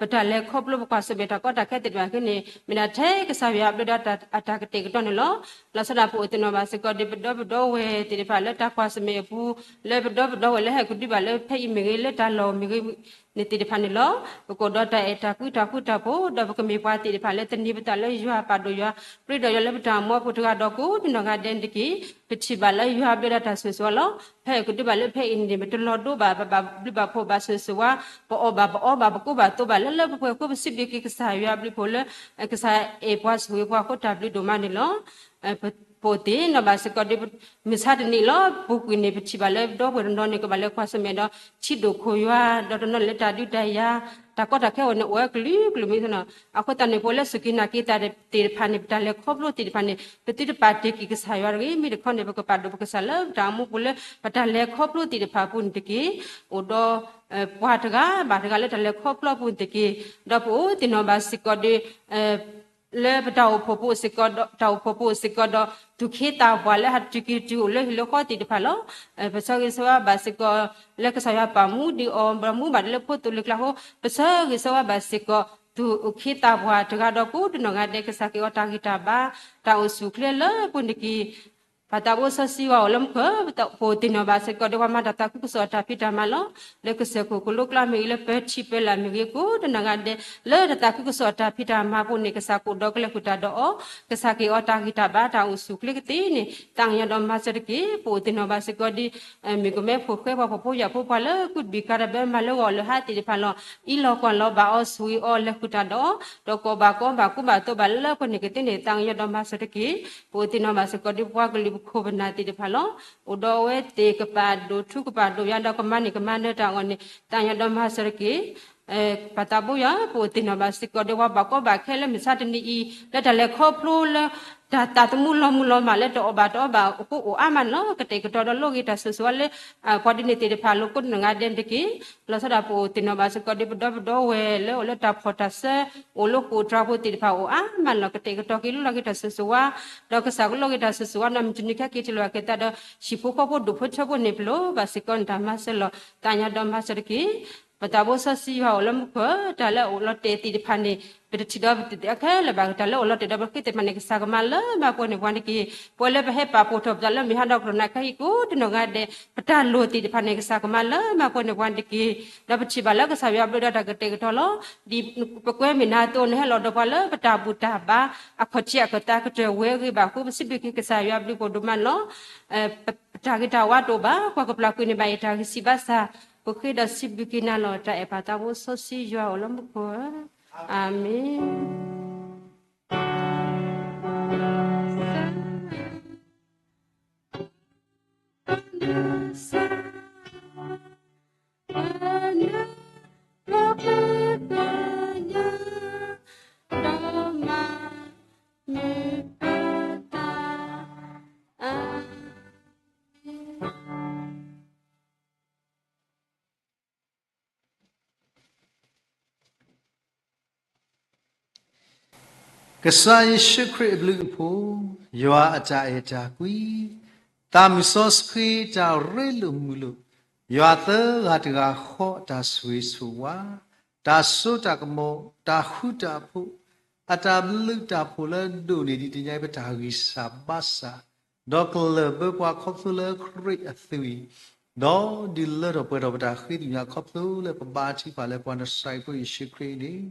ပတၢ်လဲၤခီဖျိပကွၢ်ဆၢၣ်မဲာ်တၢ်ကီတၢ်ခဲသ့ၣ်တဖၣ်ခဲန့ၣ် မ့ၢ်ဒၣ်ထဲကစၢ်ယွၤအဘျုးဒီးအတၢ်ကတဲာ်ကတီၤန့ၣ်လီၤ. လီၤဆီဒၣ်ပအိၣ်သ့ၣ်နီၣ်ဘၣ်စ့ၢ်ကီးဒီးပဒီပုၢ်ဝဲၢ်သ့ၣ်တဖၣ်လၢတၢ်ကွၢ်ဆၢၣ်မဲာ်အပူၤ လၢပဒီပုၢ်ဝဲၢ်လၢဟဲကဒုဘၣ်လၢဖဲအံၤမ့ၢ်ဂ့ၤ လၢတၢ်လီၢ်မ့ၢ်ဂ့ၤန့ၣ်သ့ၣ်တဖၣ်န့ၣ်လီၤ. ပကအိၣ်ဒီးတၢ်အဲၣ်တၢ်ကွံတၢ်ဃူတၢ်ဖိး ဒီးပကမ့ၢ်ပှၤသ့ၣ်တဖၣ်လၢသန့ၤပသးလၢယွၤပာ်ဒိၣ်ယွၤ ပျံၤဒီးယွၤလၢပတၢ်အိၣ်မူအပူၤတဂၤဒီးကိးဒံနီၢ်ဂၤဒဲးန့ၣ်တက့ၢ်. ပထံၣ်ဘၣ်လၢယွၤအဘျုးဒီးတၢ်ဆိၣ်ဂ့ၤဆိၣ်ဝါလီၤ. ဖဲအံၤကဒုဘၣ်လၢဖဲအံၤန့ၣ် ပတလီၤဒိဘၣ် ပဘၣ်ဘျုးဘၣ်ဖှိၣ်ဘၣ်ဆိၣ်ဂ့ၤဆိၣ်ဝါ ပအီၣ်ဘၣ်ပအီဘၣ်ပကိးဘၣ်သိးဘၣ်လၢလၢပှဲၤပှဲၤအဃိ ပစံးဘျုးက့ၤကစၢ်ယွၤအဘျုးအဖှိၣ်လၢ ကစၢ်အဲၣ်ပှၤဆိၣ်ဂ့ၤပှၤအဃိတၢ်ဘျုးဒိၣ်မးန့ၣ်လီၤ. ပအိၣ်သ့ၣ်နီၣ်ဘၣ်စ့ၢ်ကီးဒီး မုၢ်ဆါတနံၤလီၤ ပူၤကွံာ်န့ၣ် ပထံၣ်ဘၣ်လၢပဒီပုၢ်ဝဲၢ်တနီၤန့ၣ် ကဘၣ်လဲၤကွၢ်ဆၢၣ်မဲာ်ဒီး ထံဒိၣ်ခိၣ်ယွၤ ဒီးတနီၤန့ၣ်လၢတၢ်ဒုးတၢ်ယၤ တၢ်ကီတၢ်ခဲအဂီၢ်န့ၣ် အိၣ်ဝဲကလုာ်ကလုာ်မ့ၢ်နီၤ. အဃိသတးန့ၣ် ပဝဲလၢစူၢ်က့ၤနာ်က့ၤသးသ့ၣ်တဖၣ်န့ၣ် ပတၢ်လဲၤခီဖျိသ့ၣ်တဖၣ်န့ၣ် ပသုတပာ်တ့ၢ်က့ၤကစၢ်ယွၤတဂ့ၤ. မ့ၢ်တခီန့ၣ် ပကပာ်ဒိၣ်ပကစၢ်လၢပတၢ်အိၣ်မူပူၤလၢ ပတၢ်လဲၤခီဖျိသ့ၣ်တဖၣ်အပူၤန့ၣ်တက့ၢ်. အိၣ်ဒီး ပှၤတဂၤဘၣ်တဂၤလၢတၢ်လဲၤခီဖျိအပူၤန့ၣ်တက့ၢ်. ဒီးပအိၣ်သ့ၣ်နီၣ်ဘၣ်စ့ၢ်ကီးဒီး လၢပတၢ်အိၣ်ဖှိၣ်ပူၤအိၣ်စ့ၢ်ကီးဒီး တၢ်အိၣ်ဖှိၣ်ပူၤအိၣ်စ့ၢ်ကီးဒီး သူၣ်က့သးပှၢ်လၢဟးတတုၤက့ၤတုၤအိၣ်လၢဟံၣ်လၢဃီသ့ၣ်တဖၣ်လီၤ. ပဆၢဂ့ၤဆၢဝါဘၣ်စ့ၢ်ကီး လၢကစၢ်ယွၤပာ်မူဒံးအီၤ ဒီးမူဘၣ်ဒံးလၢဖိသိၣ်လံၤကျါအဃိ ပဆၢဂ့ၤဆၢဝါဘၣ်စ့ၢ်ကီး သူၣ်က့သးပှၢ်တဂၤဒီးကိးဒံနီၢ်ဂၤဒဲး ကစၢ်ကဟ့ၣ်အီၤတၢ်ဂံၢ်တၢ်ဘါ တၢ်အိၣ်ဆူၣ်အိၣ်ချ့လၢပှဲၤန့ၣ်တက့ၢ်. ပၢ်သးဘိစီဆှံယွၤအိၣ်လၢမူခိၣ် ပအိၣ်သ့ၣ်နီၣ်ဘၣ်စ့ၢ်ကီးဒီးပှၤမၤတၢ်သးခုကစီၣ်တၢ်ဖံးတၢ်မၤလီၤ. လၢကစၢၢ်ခိၣ်ကလိကျါမ့ၢ်ဂ့ၤ လၢပထံပၢလၢ်မ့ၢ်ဂ့ၤ ကိးဒံနီၢ်ဂၤဒဲး လၢတၢ်သးခုကစီၣ်တၢ်ဖံးတၢ်မၤပူၤန့ၣ် ကစၢ်ကအိၣ်ဒီးကလဲၤဃုာ်တၢ်ဒီးအီၤ ကစၢ်ကဟ့ၣ်အီၤတၢ်ဂံၢ်တၢ်ဘါတၢ်အိၣ်ဆူၣ်အိၣ်ချ့ကသ့န့ၣ် သးကညီၤဒီးမၤစၢၤတက့ၢ်. ပအိၣ်သ့ၣ်နီၣ်ဘၣ်စ့ၢ်ကီးဒီး မ့ၢ်ကမဲဖိဃဲပှၤဖှီၣ်ဖိယာ်ဖိ ပှၤလၢကုၢ်တဘ့ၣ်ကၤတၢ်ဘၢမၤလၢဂီၤလၢဟါသ့ၣ်တဖၣ်လီၤ. အံးလီၤကွၢ်လီၤဘၣ်အီၤ ဆိၣ်ဂ့ၤအီၤ လဲၤဃုာ်တၢ်ဒီးအီၤ ဒီးကိးဘၣ်ကိးဘၣ်ကိးဘၣ်သိးဘၣ်လၢလၢပှဲၤန့ၣ်ကသ့န့ၣ် သးကညီၤဒီးမၤစၢၤတက့ၢ်. ပအိၣ်သ့ၣ်နီၣ်ဘၣ်စ့ၢ်ကီးဒီးပှၤကလုာ်ပခိၣ်ပနၢ်သ့ၣ်တဖၣ်လီၤ. အိၣ်ဒီးအဝဲသ့ၣ်ကပာ်ဒိၣ်ထူကပာ်ဒိၣ်ယွၤဒီးကမၤန့ၢ်ကမၤနၢၤတၢ်အဂီၢ်န့ၣ် သးကညီၤဒီးမၤစၢၤတက့ၢ်. ပၢ်သးဘိယွၤ ပအိၣ်သ့ၣ်နီၣ်ဘၣ်စ့ၢ်ကီးဒီးပှၤဘၣ်ကီဘၣ်ခဲလၢမုၢ်ဆါတနံၤအံၤ လၢတၢ်လဲၤခီဖျိလၢ တၢ်သးသမူလီၤမုၢ်လီၤမၢ်လၢတအီၣ်ဘၣ်တအီဘၣ်အဃိအိၣ်အါမးန့ၣ်လီၤ. ကတဲာ်ကတီၤဒီးလိးက့ၤတၢ်ဆိၣ်ဂ့ၤဆိၣ်ဝါလၢ ပှၤဒ်န့ၣ်သ့ၣ်တဖၣ်အလိၤကိးဒံနီၢ်ဂၤဒဲးန့ၣ်တက့ၢ်. လီၤဆီဒၣ်ပအိၣ်သ့ၣ်နီၣ်ဘၣ်စ့ၢ်ကီးဒီးပဒီပုၢ်ဝဲၢ်လၢအိၣ်လၢတၢ်ဖှီၣ်တၢ်စၢ အိၣ်လၢဃိာ်တြၤဖိသ့ၣ်တဖၣ်အိၣ်အါမးန့ၣ်လီၤ. ကတဲာ်ကတီၤက့ၤလိးလီၤက့ၤတၢ်ဆိၣ်ဂ့ၤဆိၣ်ဝါ ဒီးကစၢ်ကလိးက့ၤတၢ်ဆိၣ်ဂ့ၤဆိၣ်ဝါဒီး မုၢ်တနံၤခဲက့ၤထံၣ်လိာ်က့ၤသးဒီး ဟံၣ်ဖိဃီဖိဒိၣ်ဖိထၢဖိန့ၣ် ပလိၣ်ဘၣ်စ့ၢ်ကီးန့ၣ်တၢ်မၤစၢၤလီၤ. သးကညီၤဒီးမၤစၢၤတက့ၢ်. ပၢ်သးဘိစီဆှံယွၤအိၣ်လၢမူခိၣ် တၢ်လၢအိၣ်လီၤတဲာ်သ့ၣ်တဖၣ်န့ၣ် ပတထံၣ်ဒီးပတသ့ၣ်ညါခဲလၢာ်ဘၣ်. တၢ်လၢအိၣ်လီၤတဲာ်ဒီးပဃ့သ့ၣ်တဖၣ်န့ၣ် ကစၢ်ကမၤလၢမၤပှဲၤန့ၢ်ပှၤန့ၣ်တက့ၢ်. ပဝဲလၢပဟဲပာ်ဖှိၣ်ထီၣ်ပသးလၢမုၢ်ဟါဒီးကတီၢ်နၤခဲအံၤကိးဒံနီၢ်ဂၤဒဲး ပတၢ်လိၣ်သ့ၣ်တဖၣ်န့ၣ် ကစၢ်ကမၤလၢမၤပှဲၤန့ၢ်ပှၤန့ၣ်တက့ၢ်. ဒီးပထံၣ်ဘၣ်လၢကစၢ်ယွၤအဘျုးဒီးတၢ်ကတဲာ်ကတီၤလီၤ. ဒ်ပကွဲမုာ်နၤအသိး နဟဲလီၤဒီးပှၤလၢပတၢ်ဘူၣ်တၢ်ဘါ အခီၣ်ထံးအခီၣ်သးကတၢၢ်ဝဲအဂ့ၢ်ဘၣ်အဃိ ပစံးဘျုးက့ၤကစၢ်ယွၤအဘျုးဖးဒိၣ်မးန့ၣ်လီၤ. ပတၢ်ဂ့ၤတၢ်ဝါတအိၣ်ဘၣ် ပှၤကပျၢ်ကွံာ်န့ၢ်ဘၣ်အံၤတၢ်ဂံၢ်စၢ်ဘါစၢ် ပဃ့ဒီးစံးဘျုးက့ၤနၤလီၤ. တၢ်အဲၣ်ပၢ်သးဘိစီဆှံယွၤအိၣ်လၢမူခိၣ်ဧၢ, အၤမ့ၣ်. ကစၢ်ယ့ၣ်ၡူးခရံာ်အဘျုးအဖှိၣ်, ယွၤအတၢ်အဲၣ်တၢ်ကွံ, သးမုၢ်စီဆှံတၢ်ရ့လိာ်မုာ်လိာ်, ယွၤသၢဂၤတဂၤဃီအတၢ်ဆိၣ်ဂ့ၤဆိၣ်ဝါ, တၢ်စိတၢ်ကမီၤ, တၢ်ဃူတၢ်ဖိး, အတၢ်ဘျုးတၢ်ဖှိၣ်လၢဒိၣ်န့ၢ်ဒံးတနံၤအံၤ ပတၢ်ဂံၢ်စၢ်ဘါစၢ်, ဒီးကလၢၢ်ဘၢပှၤခီဖျိလၢခရံာ်အသွံၣ်, ဒီးဒုးလၢထီၣ်ပှဲၤထီၣ်ပတၢ်ဃ့သ့ၣ်ညါခီဖျိလၢပဘါထုကဖၣ်လၢပှၤနစၤရ့းဖိယ့ၣ်ၡူးခရံာ်အံၤန့ၣ်,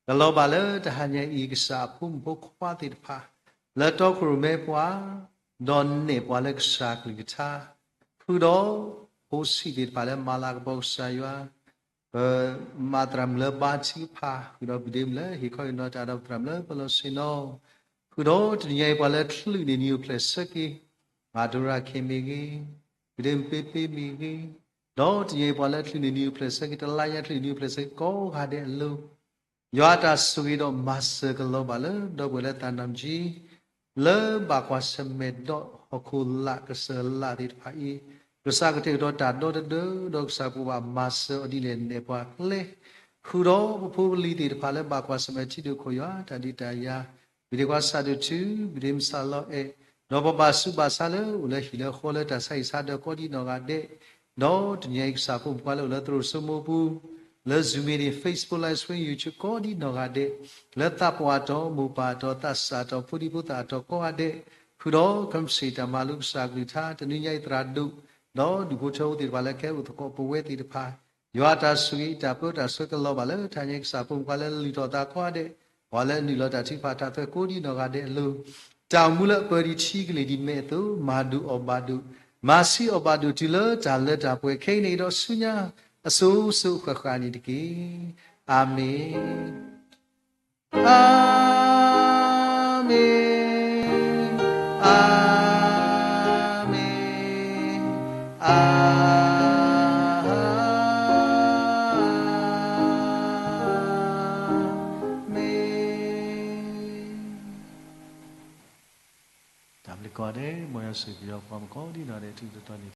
ကလီၤဘၣ်လၢတဟါညါအံၤ ကစၢ်အဖိမုၣ်ဖိခွါသ့ၣ်တဖၣ် လၢတီခိၣ်ရိၣ်မဲပှၤ, ဒီးနဲၣ်ပှၤလၢကစၢ်ကလုၢ်ကထါ, ဃုာ်ဒီး ဖိဆံးသ့ၣ်တဖၣ်လၢမၤလၤကပီၤကစၢ်ယွၤ, ပမၤသရၣ်မုၣ်လၢဘါထုကဖၣ်, ဃုာ်ဒီးပဒ့မုၣ်လၢဟ့ၣ်ခီဟ့ၣ်နီၤတၢ်ဒီးပသရၣ်မုၣ်လၢပလီၢ်ဆ့ၣ်နီၤ, ဃုာ်ဒီးတနံၤညါအံၤပှၤလၢချုးန့ၢ်နံၤအိၣ်ဖျဲၣ်ဆၢက့ၤ, မၤဒိရၤခ့မ့ၢ်ဂ့ၤ, ပဒ့မုၣ်ပ့ပ့မ့ၢ်ဂ့ၤ, ဒီးတနံၤညါအံၤပှၤလၢချုးန့ၢ်နံၤအိၣ်ဖျဲၣ်ဆၢက့ၤ, တလါညါချုးန့ၢ်နံၤအိၣ်ဖျဲၣ်ဆၢက့ၤကိးဂၤဒဲးအလိၤ ယွၤအတၢ်ဆိၣ်ဂ့ၤဒီးမၤစၢၤကလီၤဘၣ်လၢ ဒီပုၢ်ဝဲၢ်လၢသးနံၣ်ကၠံ လၢဘၣ်ကွၢ်ဆၢၣ်မဲာ်ဒီးဟီၣ်ခိၣ်လာ်ကစၢၢ်လာ်သ့ၣ်တဖၣ်အံၤ, ကစၢ်ကတဲာ်ကတီၤတၢ်ဒီတဒၢ, ဒီးကစၢ်ပှၤဘၣ်မၤစၢၤအီၤဒ်လဲၣ်နဲၣ်ပှၤကျဲ, ဃုာ်ဒီးပဖိပလံၤသ့ၣ်တဖၣ်လၢဘၣ်ကွၢ်ဆၢၣ်မဲာ်ထံဒိၣ်ခိၣ်ယွၤ တၢ်ဒုးတၢ်ယၤ, ပဒ့ခွါစးဒိၣ်ထူ, ပဒ့မုၣ်စးလီအဲၣ်, ဒီးပဘၣ်ဆူးဘၣ်ဆါလၢအိၣ်လၢဟံၣ်လၢဃီလၢတၢ်ဆါဟံၣ်ဆါဒၢးကိးဒံနီၢ်ဂၤဒဲး, ဒီးတနံၤညါအံၤကစၢ်ဖိမုၣ်ဖိလၢအိၣ်လၢသရိာ်စိမိပူၤ, လၢ Zoom meeting, Facebook Live Stream, YouTube ကိးဒံနီၢ်ဂၤဒဲး, လၢသးပှၢ်အတီၤ, မိၢ်ပၢ်အတီၤ, သးစၢ်အတီၤ, ဖိဒံဖိသၣ်အတီၤကိးဂၤဒဲး, ဃုာ်ဒီး ကမ့ၢ်စ့ၣ်တၢ်မၤလိကစၢ်ကလုၢ်ကထါ တနံၤညါအံၤသရၣ်ဒိၣ်, ဒီးဒူၣ်ဖိထၢဖိသ့ၣ်တဖၣ်လၢကဟဲအိၣ်သကိးပဝဲသ့ၣ်တဖၣ်, ယွၤအတၢ်ဆိၣ်ဂ့ၤအတၢ်ပၢတၢ်ဆှၢကလီၤဘၣ်လၢတဟါညါအံၤကစၢ်ဖိမုၣ်ဖိလၢလုၢ်ထီၣ်သးကိးဂၤဒဲး, ပှၤလၢအနုာ်လီၤတၢ်ထုကဖၣ်တၢ်သွဲၣ်ကိးဒံနီၢ်ဂၤဒဲးအလိၤ, တၢ်အိၣ်မူလၢအပၢဒံးထံကလ့ၢ်ဒံးမဲာ်အသိး မၤဒိၣ်အီၣ်ဘၣ်ဒိၣ်, မၤဆံးအီၣ်ဘၣ်ဒိၣ်တုၤလၢတၢ်လၢတၢ်ပှဲၤခဲအံၤန့ၣ်ဒီးဆူညါ အစိၤစိၤအဃၣ်ဃၣ်န့ၣ်တက့ၢ်. အၤမ့ၣ်, အၤမ့ၣ်, အၤမ့ၣ်, အၤမ့ၣ်. တၢ်ဘျုးကိးဂၤဒဲး, မ်ယွၤဆိၣ်ဂ့ၤပှၤမုၣ်ကိးဒံနီၢ်ဂၤဒဲး ထူးထူးတီၤတီၤန့ၣ်